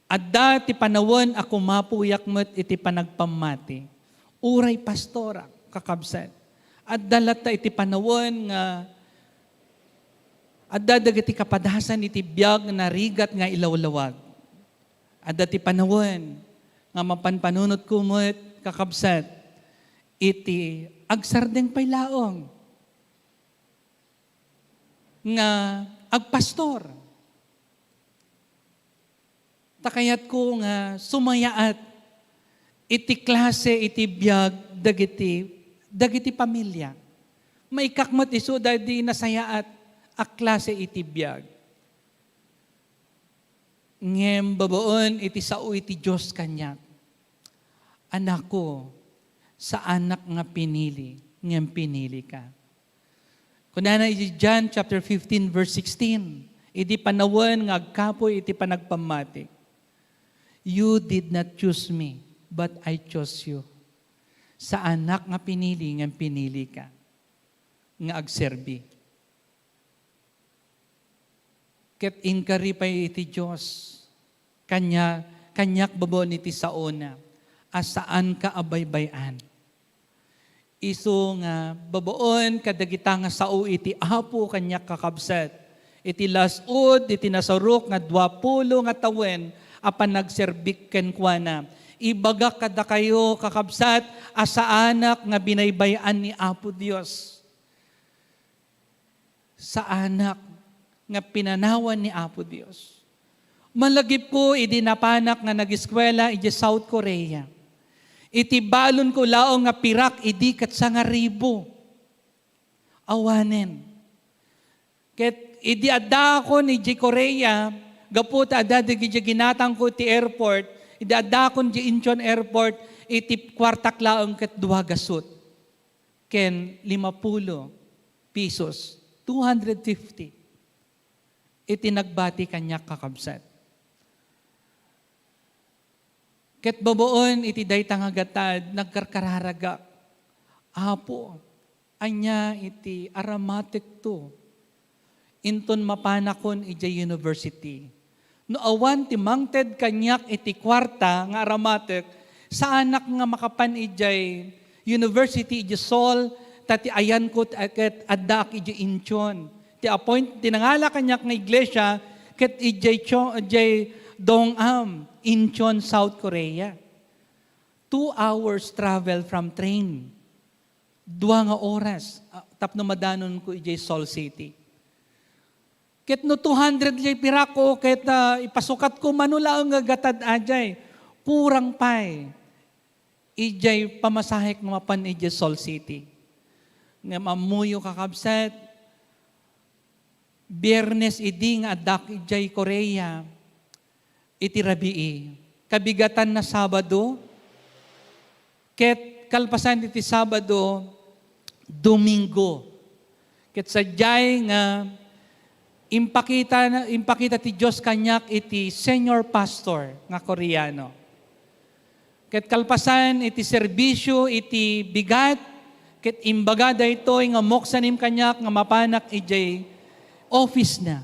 Adda ti panawen a kumapuyak met iti panagpammati. Uray pastorak, kakabsat. Adda latta iti panawen nga adda dagiti kapadasan iti biag nga narigat nga ilawlawag. Adda ti panawen nga mapan panunotko met, kakabsat, iti agsardeng pay laeng nga agpastor. Ta kayatko nga sumayaat iti klase iti biag dagiti, dagiti pamilia. Maikak met isu daydi nasayaat a klase iti biag. Ngem babaen iti sao iti Dios kaniak, "Anakko, saanak nga pinili, ngem pinilika." Kunana iti John chapter fifteen, verse sixteen, idi panawen nga agkapuy iti panagpammati, "You did not choose me, but I chose you." Saanak nga pinili, ngem pinilika nga agserbi. Ket inkari pay iti Dios, kania-, kaniak babaen iti saona a saanka a baybay-an. Isu nga babaen kadagita nga sao iti Apo kaniak, kakabsat, iti las-ud iti nasarok nga duapulo nga tawen a panagserbik kenkuana, ibagak kadakayo, kakabsat, a saanak nga binaybay-an ni Apo Dios. Saanak nga pinanawan ni Apo Dios. Malagipko idi napanak nga nagiskuela idiay South Korea. Iti balonko laeng nga pirak idi ket sangaribu. Awanen. Ket idi addaakon idiay Korea, gapu ta adda dagiti ginatangko iti airport, idi addaakon idiay Incheon Airport, iti kuartak laeng ket dua gasut ken limapulo pesos, two hundred fifty, iti nagbati kaniak, kakabsat. Ket babaen iti dayta nga gatad, nagkarkararagak, "Apo, ania iti aramatekto inton mapanakon idiay university? No awan ti mangted kaniak iti kuarta nga aramatek, saanak nga makapan idiay university idiay Seoul, ta ti ayanko ket addaak idiay Incheon. Ti appoint-, ti nangala kaniak nga iglesia ket idiay Cho-, idiay Dongam, Incheon, South Korea." Two hours travel from train. Dua nga oras, ah, tapno madanonko idiay Seoul City. Ket no two hundred jay pirakko, ket, ah, ipasukatko mano laeng nga gatad ajay, kurang pay. Ijay pamasahek nga mapan ijay Seoul City. Ngem ammoyo, kakabsat, Biyernes idi nga addak ijay Korea, iti rabii. Kabigatanna Sabado, ket kalpasan iti Sabado, Domingo. Ket sadiay nga impakita, impakita ti Dios kaniak iti senior pastor nga Koreano. Ket kalpasan iti serbisio iti bigat, ket imbaga daytoy nga muksanim kaniak nga mapanak idiay office na.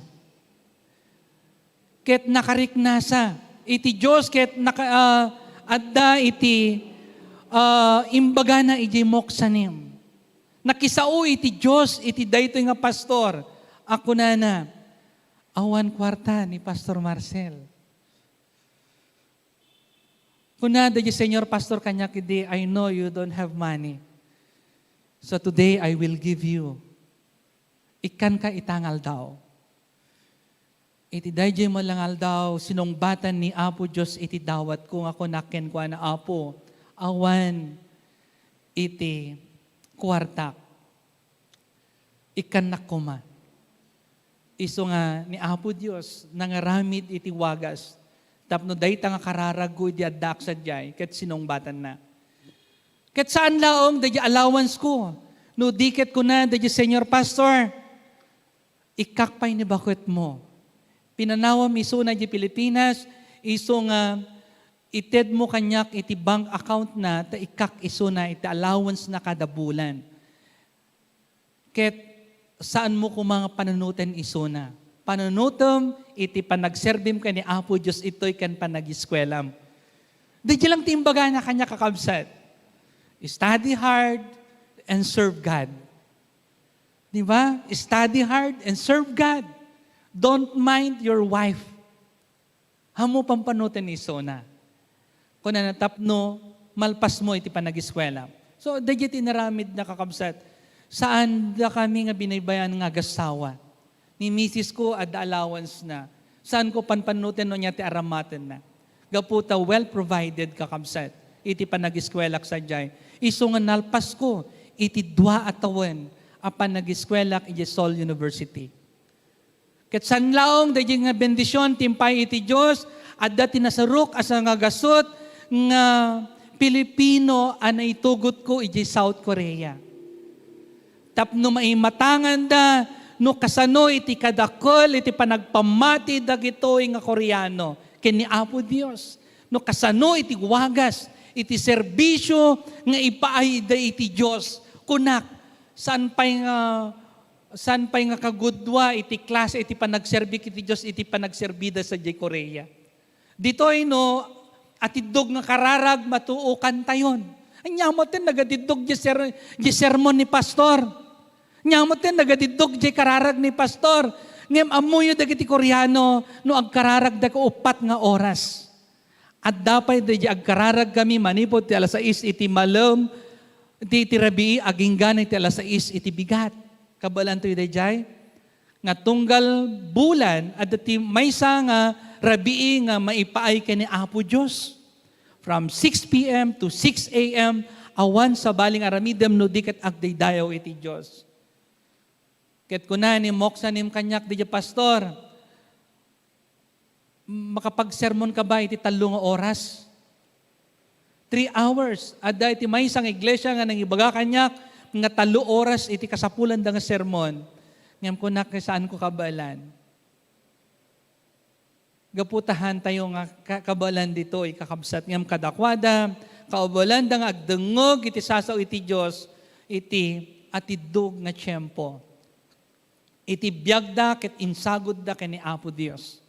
Ket nakariknasa iti Dios ket naka-, ah, adda iti, ah, imbagana idiay muksanim. Nakisao iti Dios iti daytoy nga pastor a kunana, "Awan kuarta ni Pastor Marcel." Kuna daydi senior pastor kaniak idi, "I know you don't have money. So today I will give you." Ikkanka ita nga aldaw. Iti daydi met la nga aldaw, sinungbatan ni Apo Dios iti dawatko nga kunak kenkuana, "Apo, awan iti kuartak." Ikkannak koma. Isu nga ni Apo Dios nangaramid iti wagas tapno dayta nga kararagko idi addaak sadiay ket sinungbatanna. Ket saan laeng daydi allowance ko, no di ket kuna daydi senior pastor, "Ikkak pay ni baketmo. Pinanawam isuna di Pilipinas, isu nga itedmo kaniak iti bank account na, ta ikkak isuna iti allowance na kada bulan." Ket saanmo koma nga pananutan isuna. Pananutem iti panagserbim ken ni Apo Dios, itoy ken panagiskuelam. Daydi lang ti imbagana kaniak, kakabsat. Study hard and serve God. Di ba? Study hard and serve God. Don't mind your wife. Ammo pampanoten isuna. Kunana, tapno malpasmo iti panagiskuela. So, daydi ti inaramidna, kakabsat. Saanda kami nga binaybay-an nga agassawa. Ni misis ko, adda allowance na. Saanko panpanoten no ania ti aramatenna. Gapu ta well provided, kakabsat, iti panagiskuelak sadiay. Isu nga nalpasko iti dua a tawen a panagiskuelak iti Seoul University. Ket saan laeng daydi nga bendision ti impay iti Dios, adda ti nasarok a sangagasut nga Pilipino a naitugotko idiay South Korea. Tapno maimatanganda no kasano iti kadakkel iti panagpammati dagitoy nga Koreano ken ni Apo Dios. No kasano iti wagas, iti serbisio nga ipaayda iti Dios. Kunak, saan pay nga Saan pay nga kagudua iti klase iti panagserbi iti Dios iti panagserbida sadiay Korea? Ditoy no, atiddog nga kararag, matuokantayon. Ania met ti nagatiddog di ser-, di sermon ni pastor? Ania met ti nagatiddog di kararag ni pastor? Ngem ammoyo dagiti Koreano no agkararagda ko uppat nga oras. Adda pay daydi agkararag kami manipud ti alas sais iti malem, ti, ti rabii, agingga iti alas sais iti bigat. Kabaelanto daydiay? Nga tunggal bulan, adda ti maysa nga rabii nga maipaay ken ni Apo Dios. From six P M to six A M, awan sabali nga aramidem no di ket agdaydayaw iti Dios. Ket kuna ni muksanim kaniak, daydi pastor, makapagsermon ka ba iti tallo nga oras? Three hours. Adda iti maysa nga iglesia nga nangibaga kaniak nga tallo oras iti kasapulanda nga sermon. Ngem kunak, saanko kabaelan. Gapu ta haantayo nga ka-, kabaelan ditoy, kakabsat, ngem kadakuada, kabaelanda nga agdengngeg iti sasao iti Dios iti atiddog nga tiempo. Iti biagda ket insagudda ken ni Apo Dios.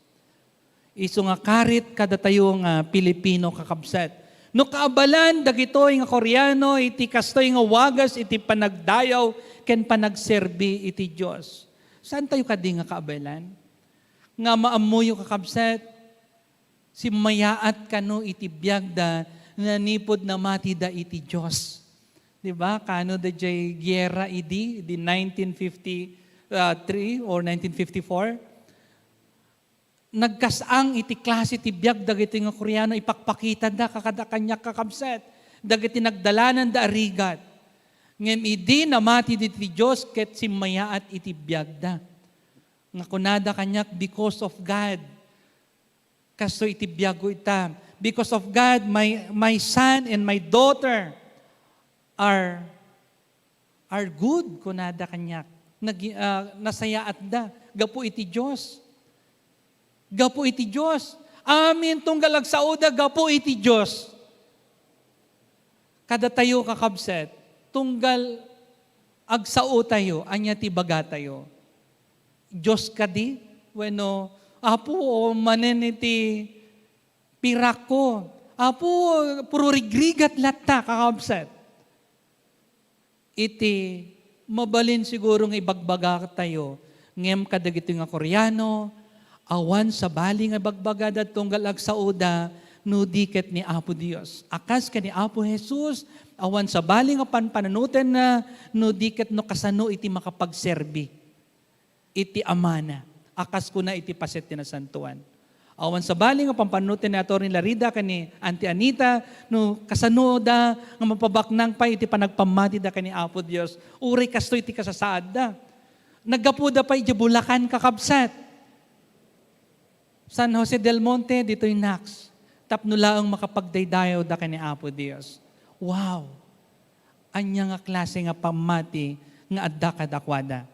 Isu nga karit kadatayo nga Pilipino, kakabsat. No kaabalan dagitoy nga Koreano iti kastoy nga wagas iti panagdayaw ken panagserbi iti Dios, saantayo kadi nga kaabalan? Nga maammoyo, kakabsat, simmayaat kano iti biagda nanipud namatida iti Dios. Di ba? Kano daydiay giyera idi, di nineteen fifty-three or nineteen fifty-four? nagkas-ang iti klase ti biag dagiti nga Koreano, ipakpakitada kada kaniak, kakabsat, dagiti nagdalananda a rigat. Ngem idi namati diti Dios ket simmayaat iti biagda. Nga kunada kaniak, "Because of God, kastoy iti biagko ita. Because of God, my, my son and my daughter are, are good," kunada kaniak. Nagi-, ah, nasayaatda gapu iti Dios. Gapu iti Dios. Amin, tunggal agsaoda gapu iti Dios. Kadatayo, kakabsat, tunggal agsaotayo, ania ti ibagatayo? Dios kadi? Wenno, "Apo, manen iti pirakko. Apo, puro rigrigat latta," kakabsat. Iti mabalin siguro nga ibagbagatayo, ngem kadagitoy nga Koreano, awan sabali nga ibagbagada tunggal agsaoda no di ket ni Apo Dios. A kas ken ni Apo Jesus, awan sabali nga panpananotenna no di ket no kasano iti makapagserbi iti Amana, a kas kuna iti paset ti Nasantoan. Awan sabali nga pampannutin ni Attorney Larida ken ni Auntie Anita, no kasanoda nga mapabaknang pay iti panagpammatida ken ni Apo Dios. Uray kastoy ti kasasaadda. Naggapuda pay idiay Bulacan, kakabsat. San Jose del Monte, ditoy Nax. Tapno laeng makapagdaydayawda ken ni Apo Dios. Wow! Ania nga klase nga pammati nga adda kadakuada?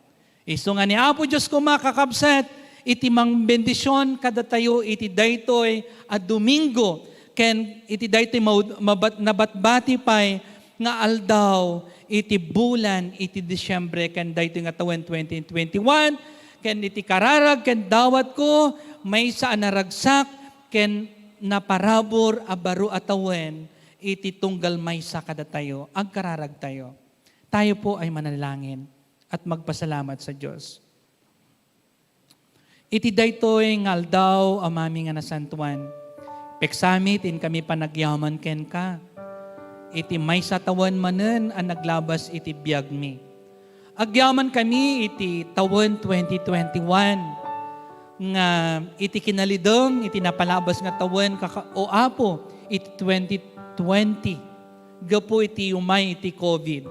Isu nga ni Apo Dios koma, kakabsat, iti mangbendision kadatayo iti daytoy a Domingo, ken iti daytoy mau-, mabat-, nabatbati pay nga aldaw iti bulan iti Disiembre, ken daytoy nga tawen twenty twenty-one, ken iti kararag ken dawatko, maysa a naragsak ken naparabur a baro a tawen, iti tunggal maysa kadatayo, agkararagtayo. Tayo po ay manalangin at magpasalamat sa Dios. Iti daytoy nga aldaw, Amami nga nasantoan, peksaami ti inkami panagyaman kenka. Iti maysa tawen manen a naglabas iti biagmi. Agyaman kami iti tawen twenty twenty-one nga iti kinalideng iti napalabas nga tawen, kaka-, O Apo, iti twenty twenty, gapu iti umay iti covid.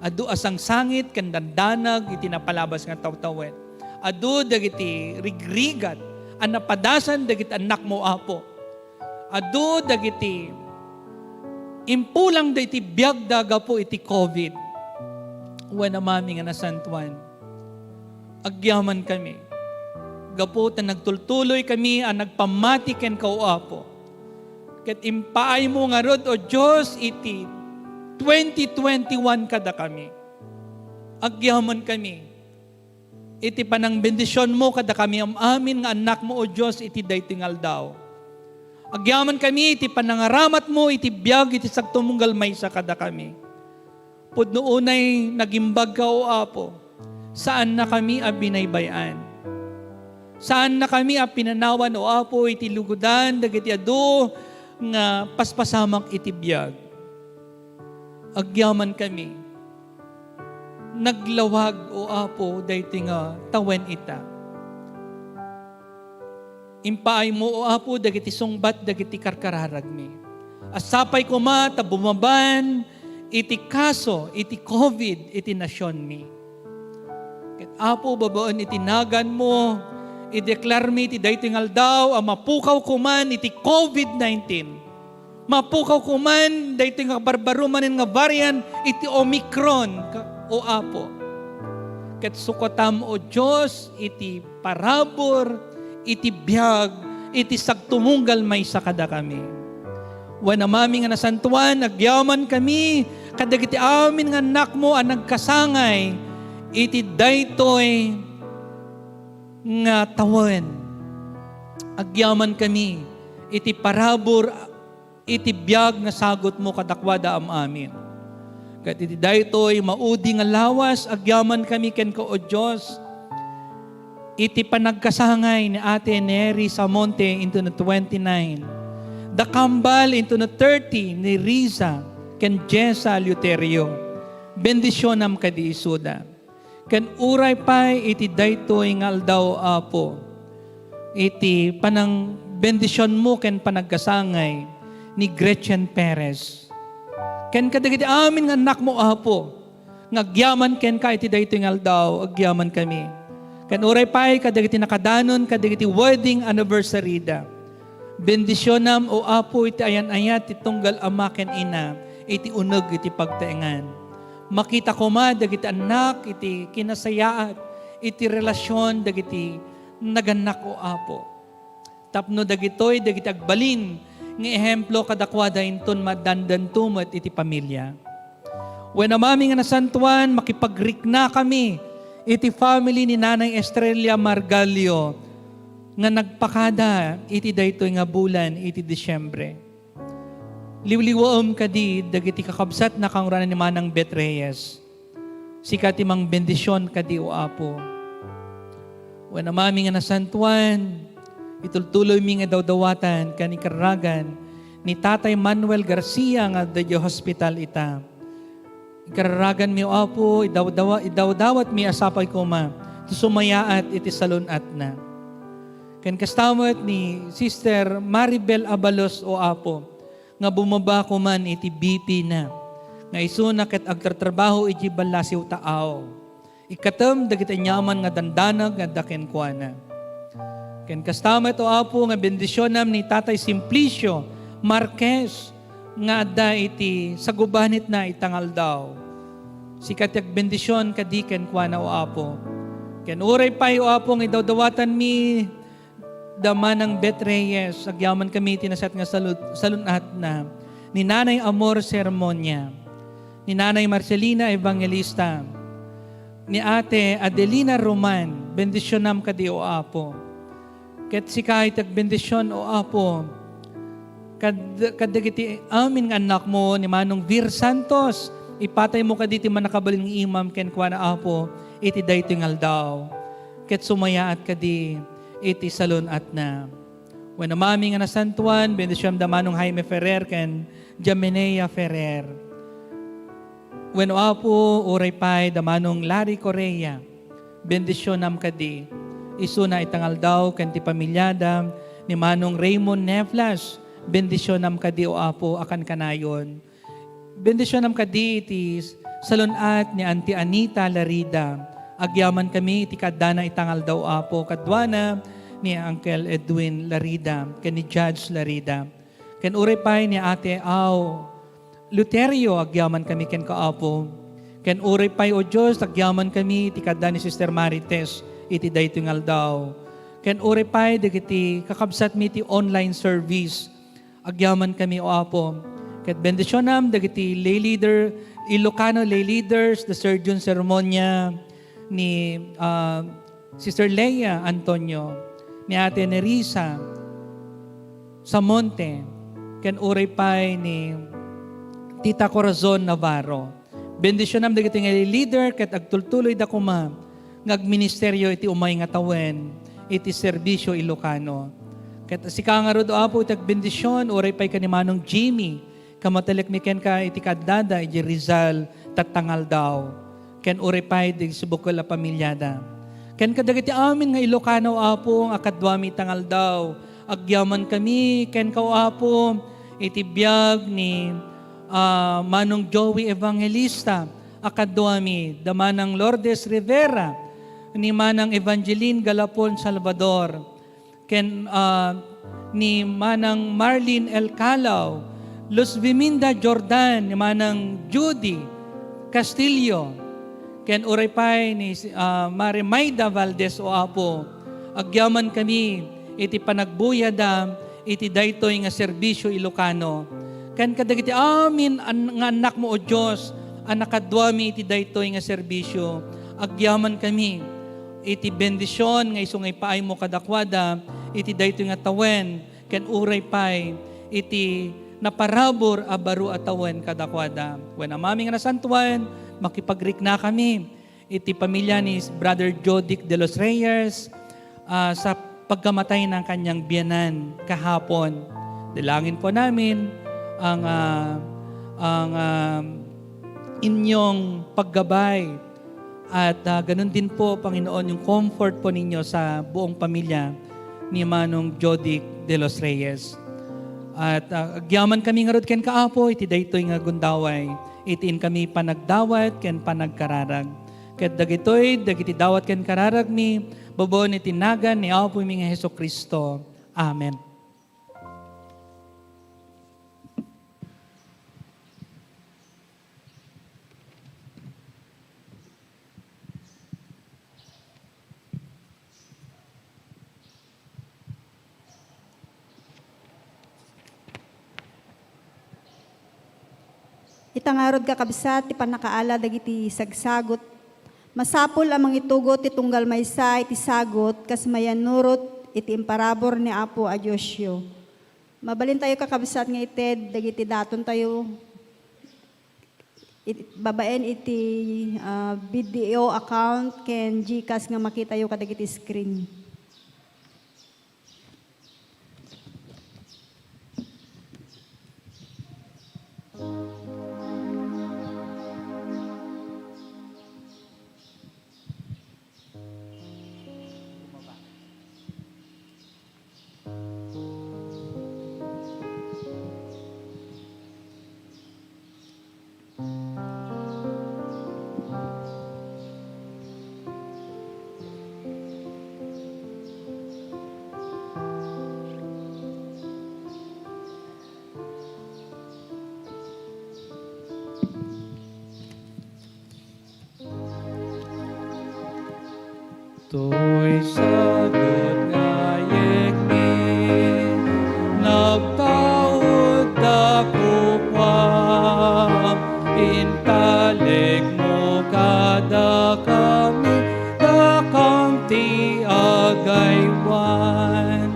Adu a sangsangit ken dandanag iti napalabas nga tawtawen. Adu dagiti rigrigat a napadasan dagiti annakmo, Apo. Adu dagiti impulangda iti biagda gapu iti covid. Wen, Amami nga nasantoan, agyaman kami. Gapu ta nagtultuloy kami a nagpammati kenka, O Apo. Ket impaaymo ngarud, O Dios, iti twenty twenty-one kadakami. Agyaman kami iti panangbendisionmo kadakami am-amin nga annakmo, O Dios, iti daytoy nga aldaw. Agyaman kami iti panangaramatmo iti biag iti sagtumunggal maysa kadakami. Pudno unay nagimbagka, O Apo, saannakami a binaybay-an. Saannakami a pinanawan, O Apo, iti lugodan dagiti adu nga paspasamak iti biag. Agyaman kami. Naglawag, O Apo, daytoy nga tawen ita. Impaaymo, O Apo, dagiti sungbat dagiti karkararagmi. A sapay koma ta bumaban iti kaso iti covid iti nasionmi. Ket, Apo, babaen iti naganmo, ideklarmi iti daytoy nga aldaw a mapukaw koman iti covid nineteen. Mapukaw koman daytoy nga barbaro manen nga variant iti Omicron, ka-, O Apo. Ket sukatam, O Dios, iti parabur, iti biag, iti sagtumunggal maysa kadakami. Wen, Amami nga nasantoan, agyaman kami kadagiti amin nga annakmo a nagkasangay iti daytoy nga tawen. Agyaman kami iti parabur iti biag nga sagutmo kadakuada am-amin. Ket iti daytoy maudi nga lawas, agyaman kami kenka, O Dios, iti panagkasangay ni Ate Neri Samonte into the twenty-nine, the kambal into the thirty ni Riza ken Jessa Eleuterio. Bendisionam kadi isuda. Ken uray pay iti daytoy nga aldaw, Apo, iti panangbendisionmo ken panagkasangay ni Gretchen Perez. Ken kadagiti amin nga annakmo, Apo, nga agyaman kenka iti daytoy nga aldaw, agyamankami. Ken uray pay kadagiti nakadanon kadagiti wedding anniversary da. Bendisionam, O Apo, iti ayan-ayat ti tunggal ama ken ina iti uneg iti pagtaengan. Makita koma dagiti annak iti kinasayaat iti relasion dagiti nagannak, O Apo. Tapno dagitoy dagiti agbalin nga ehemplo kadakuada inton maaddandanto met iti pamilia. Wen, Amami nga Nasantoan, makipagriknakami iti family ni Nanay Estrella Margalio nga nagpakada iti daytoy nga bulan iti Disiembre. Liwliwaem kadi dagiti kakabsatna, kangrana ni Manang Bet Reyes. Sika ti mangbendision kadi, O Apo. Wen, Amami nga Nasantoan, itultuloymi nga dawdawatan ken ikarragan ni Tatay Manuel Garcia nga adda idiay hospital ita. Ikarraganmi, O Apo, idawdawa-, idawdawatmi a sapay koma ti sumayaat iti salun-atna. Ken kasta met ni Sister Maribel Abalos, O Apo, nga bumaba koman iti B P na, nga isuna ket agtartrabaho idiay ballasiw taaw. Ikkatem dagiti aniaman nga dandanag nga adda kenkuana. Ken kasta met, O Apo, nga bendisionam ni Tatay Simplicio Marquez nga adda iti sagubanitna ita nga aldaw. Sika ti agbendision kadi kenkuana, O Apo. Ken uray pay, O Apo, nga idawdawatanmi da Manang Bet Reyes, agyamankami iti nasayaat nga salud-, salun-atna, ni Nanay Amor Sermonia, ni Nanay Marcelina Evangelista, ni Ate Adelina Roman, bendisionam kadi, O Apo. Ket sika iti agbendision, O Apo, kad-, kadagiti amin nga annakmo, ni Manong Vir Santos, ipataymo kadi ti mannakabalin nga imam kenkuana, Apo, iti daytoy nga aldaw. Ket sumayaat kadi iti salun-atna. Wen, Amami nga Nasantoan, bendisionam da Manong Jaime Ferrer ken Jamenea Ferrer. Wen, O Apo, uray pay da Manong Larry Correa, bendisionam kadi. Isuna ita nga aldaw ken ti pamiliada ni Manong Raymond Nevlas, bendisionam kadi, O Apo, a kankanayon. Bendisionam kadi iti salun-at ni Auntie Anita Larida. Agyamankami iti kaaddana ita nga aldaw, Apo, kaduana ni Uncle Edwin Larida ken ni Judge Larida. Ken uray pay ni Ate Aw Luterio, agyamankami kenka, Apo. Ken uray pay, O Dios, agyamankami iti kaadda ni Sister Marites iti daytoy nga aldaw. Ken uray pay dagiti kakabsatmi iti online service. Agyamankami, O Apo, ket bendisionam dagiti lay leader, Ilocano lay leaders, the Sir Jun Sermonia, ni, ah, Sister Leia Antonio, ni Ate Nerissa Samonte, ken uray pay ni Tita Corazon Navarro. Bendisionam dagiti nga leader ket agtultuloyda koma nga agministerio iti umay nga tawen iti serbisio Ilocano. Ket sika ngarud, O Apo, iti agbendision, uray pay ken ni Manong Jimmy, kamatalekmi kenka iti kaaddada iti Rizal, tatta nga aldaw. Ken uray pay di subukol a pamiliada. Ken kadagiti amin nga Ilocano, Apo, nga kaduami ita nga aldaw, agyamankami kenka, O Apo, iti biag ni, ah, Manong Joey Evangelista, a kaduami, da Manang Lourdes Rivera, ni Manang Evangeline Galapon Salvador, ken, ah, ni Manang Marlene El Calao, Luz Viminda Jordan, ni Manang Judy Castillo, ken uray pay ni, ah, Mare Maida Valdez, O Apo, agyamankami iti panagbuyada iti daytoy nga serbisio Ilocano, ken kadagiti amin an-, nga annakmo, O Dios, a nakaduami iti daytoy nga serbisio. Agyamankami iti bendision nga isu nga ipaaymo kadakuada iti daytoy nga tawen, ken uray pay iti naparabur a baro a tawen kadakuada. Wen, Amami nga Nasantoan, makipagriknakami iti pamilya ni Brother Jodic de los Reyes, ah, sa pagkamatay ng kanyang biyanan kahapon. Dalangin po namin ang, ah, ang, ah, inyong paggabay at, ah, ganun din po, Panginoon, yung comfort po ninyo sa buong pamilya. ni Manong Jodic de los Reyes. At, ah, agyaman kami ngarud kenka, Apo, iti daytoy nga gundaway, iti inkami panagdawat ken panagkararag. Ket dagitoy, dagiti dawat ken kararagmi, babaen iti nagan ni Apomi nga Jesu-Cristo. Amen. Ita ngarud, kakabsat, ti pannakaala dagiti sagsagut. Masapul a mangitugot ti tunggal maysa iti sagut kas mayannurot iti imparabur ni Apo a Diosyo. Mabalintayo, kakabsat, nga ited dagiti datontayo it-, babaen iti, ah, video account ken GCash nga makitayo kadagiti screen. Toy sagut nga ayekmi, nagtaud ta kukuam, intalekmo kadakami, dakam ti agaywan.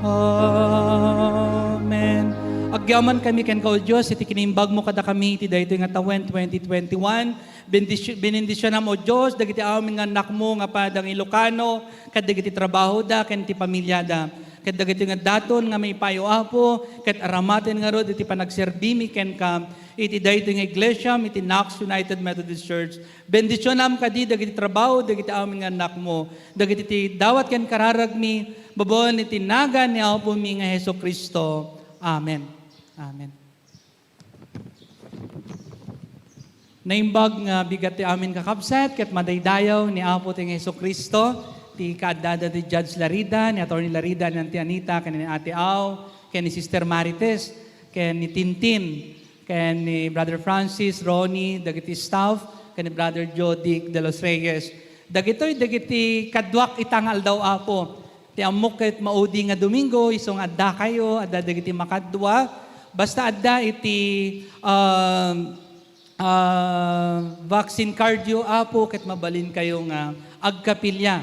Amen. Agyaman kami kenka, O Dios, iti kinimbagmo kadakami iti daytoy nga tawen twenty twenty-one. Bendisyo-, benendisionam, O Dios, dagiti amin nga annakmo nga padang Ilocano, ket dagiti trabahoda ken ti pamiliada. Ket dagiti nga daton nga maipayo, Apo, ket aramaten ngarud iti panagserbimi kenka iti daytoy nga iglesiam iti Knox United Methodist Church. Bendisionam kadi dagiti trabaho dagiti amin nga annakmo, dagiti ti dawat ken kararagmi, babaen iti nagan ni Apomi nga Jesu-Cristo. Amen. Amen. Naimbag nga bigat ti amin, kakabsat, ket madaydayaw ni Apo ti Jesu-Cristo, ti kaaddada ti Judge Larida, ni Attorney Larida, ni Auntie Anita, ken ni Ate Au, ken ni Sister Marites, ken ni Tintin, ken ni Brother Francis, Ronnie, dagiti staff, ken ni Brother Jodic de los Reyes. Dagitoy dagiti kaduak ita nga aldaw, Apo. Ti ammok ket maudi nga Domingo, isu nga adda kayo, adda dagiti makadua. Basta adda iti, um, ah, vaccine card yo, Apo, ket mabalin kayo nga agkapilya.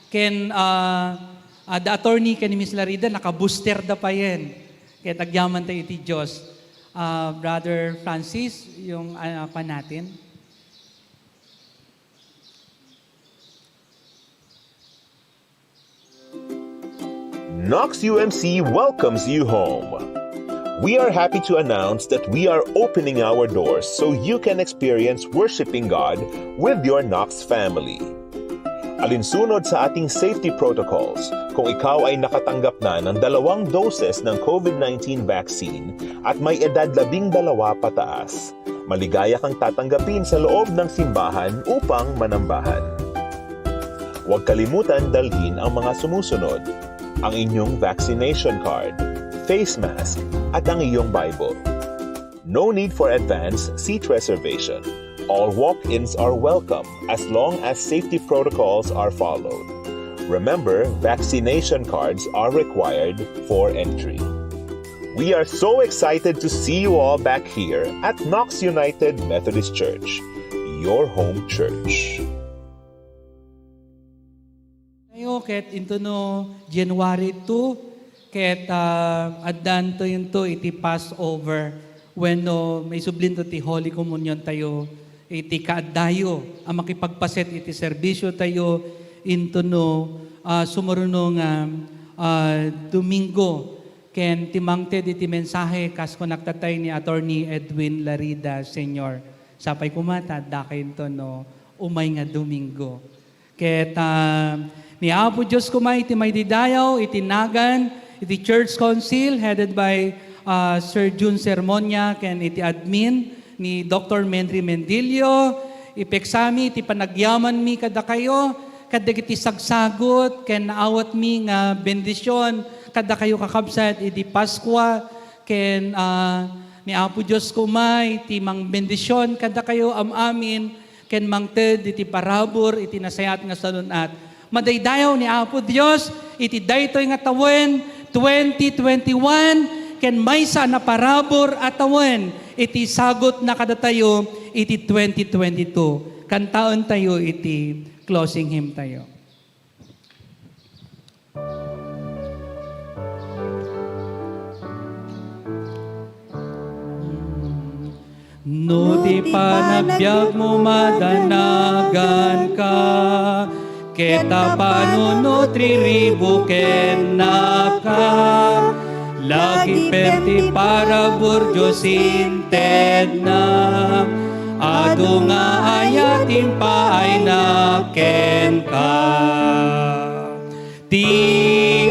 Ken, ah, adda attorney ken ni Miss Larida, naka-booster da payen. Ket agyaman tayo iti Dios. Ah, Brother Francis, yung, ah, pa natin. Knox U M C welcomes you home. We are happy to announce that we are opening our doors so you can experience worshiping God with your Knox family. Alinsunod sa ating safety protocols, kung ikaw ay nakatanggap na ng dalawang doses ng COVID nineteen vaccine at may edad labing dalawa pataas, maligaya kang tatanggapin sa loob ng simbahan upang manambahan. Huwag kalimutan dalhin ang mga sumusunod: ang inyong vaccination card, face mask, at ang iyong Bible. No need for advance seat reservation. All walk-ins are welcome as long as safety protocols are followed. Remember, vaccination cards are required for entry. We are so excited to see you all back here at Knox United Methodist Church, your home church. Tayo ket intono January two, ket, ah, addanto yunto iti Passover, wenno maisublinto ti Holy Communion tayo iti kaaddayo a makipagpaset iti serbisyo tayo intono, ah, sumuruno nga, ah, Domingo. Ken ti mangted iti mensahe, kas kunak tatay ni Attorney Edwin Larida Senior. Sapay koma ta adda kayonto no umay nga Domingo. Ket, ah, Ni Apo Dios koma iti madaydayaw iti nagan iti Church Council headed by, ah, Sir Jun Sermonia ken iti admin ni Doctor Menry Mendilio. Ipeksami iti panagyamanmi kadakayo, kadagiti sagsagut ken naawatmi nga bendision kadakayo, kakabsat, idi Paskua, ken, ah, ni Apo Dios koma iti mangbendision kadakayo am-amin ken mangted iti parabur iti nasayaat nga salun-at. Madaydayaw ni Apo Dios iti daytoy nga tawen, twenty twenty-one, ken maysa a naparabur a tawen iti sagutna kadatayo iti twenty twenty-two. Kantaentayo iti closing hymn tayo. No ti panagbiagmo madanaganka, ket a panunot riribu kennaka, lagipem ti parabur Dios intedna, adu nga ayat impaayna kenka. Ti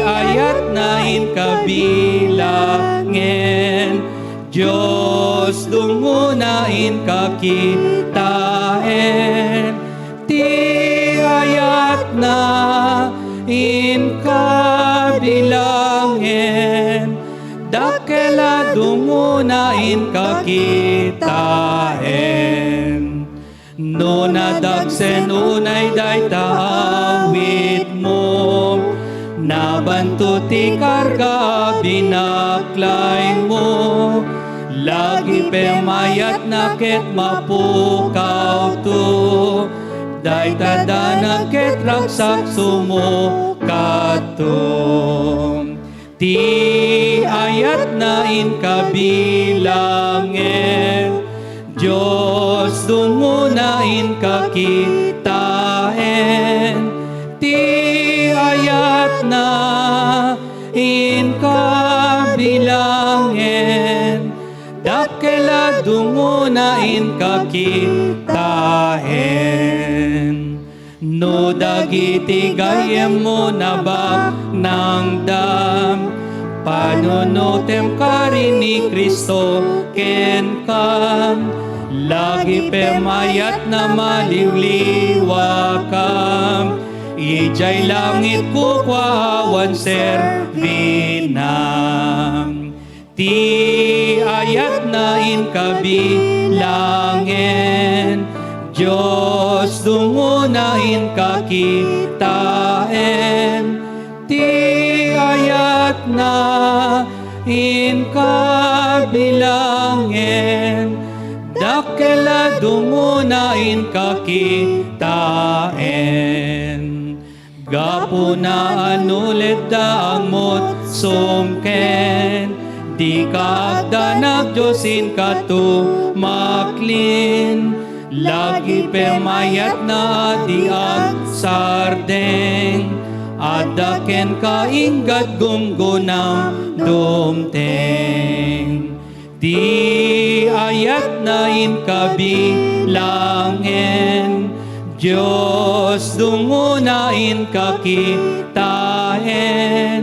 ayatna inka bilangen, Dios dungona inka kitaen. Ti ayatna inka bilangen, dakkel a dungona inka kitaen. No nadagsen unay dayta awitmo, nabanto ti karga a binaklaymo. Lagipem ayatna ket mapukawto, dayta danag ket ragsak sumukatto. Ti ayatna inka bilangen, Dios dungona inka kitaen. Ti ayatna inka bilangen, dakkel a dungona inka kitaen. No dagiti gayyemmo nabaknangda, panunotem karin ni Cristo kenka. Lagipem ayatna maliwliwaka, idiay langit kukua awan serbina. Ti ayatna inka bilangen, Dios dungona inka kitaen. Ti ayatna inka bilangen, dakkel a dungona inka kitaen. Gapuna a no letda a mutsum ken dika agdanag, Dios, inka tumaklin. Lagipem ayatna a di agsardeng, adda kenka inggad gunggonam dumteng. Ti ayatna inka bilangen, Dios dungona inka kitaen.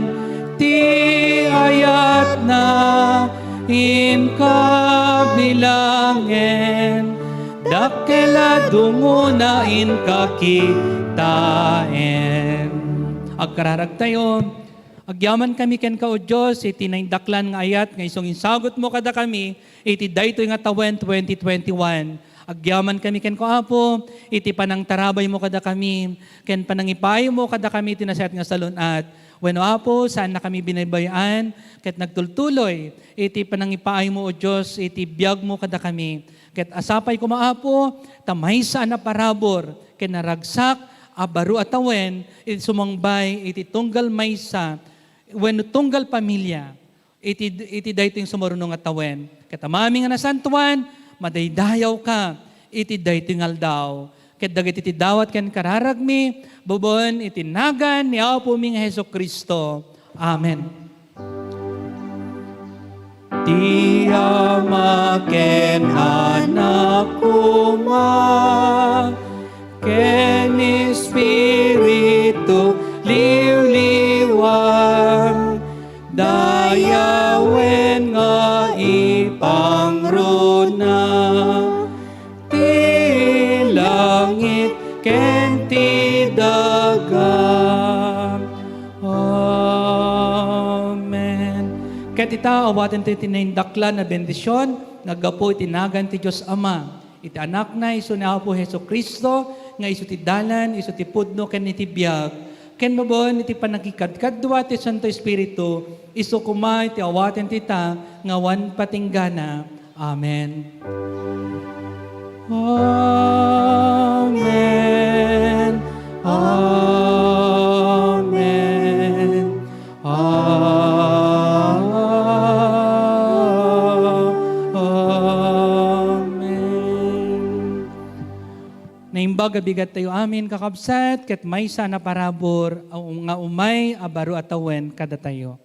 Ti ayatna inka bilangen, dakkel a dungona inka kitaen. Agkararagtayo. Agyamankami kenka, O Dios, iti naindaklan nga ayat nga isu nga insagutmo kadakami iti daytoy nga tawen twenty twenty-one. Agyamankami kenka, Apo, iti panangtarabaymo kadakami, ken panangipaaymo kadakami iti nasayaat nga salun-at. Wenno, Apo, saannakami binaybay-an, ket nagtultuloy iti panangipaaymo, O Dios, iti biagmo kadakami. Ket asapay koma, Apo, ta maysa a naparabur ken naragsak a baro a tawen iti sumangbay iti tunggal maysa wenno tunggal pamilia iti, iti daytoy sumaruno nga tawen. Ket Amami nga nasantoan, madaydayawka iti daytoy nga aldaw. Ket dagiti ti dawat ken kararagmi, babaen iti nagan ni Apomi nga Jesu-Cristo. Amen. Ti Ama ken Anak koma, ken Espiritu Ita, awaten ti naindaklan a bendision nga aggapu iti nagan ti Dios Ama, iti Anakna, isu ni Apo Jesu-Cristo, nga isu ti dalan, isu ti pudno, ken iti biag, ken babaen iti pannakikadkadua ti Santo Espiritu, isu koma iti awaten ti ta nga awan patinggana. Amen. Amen. Amen. Amen. Naimbag a bigat tayo amin, kakabsat, ket maysa a naparabur a um-, nga umay a baro a tawen kadatayo.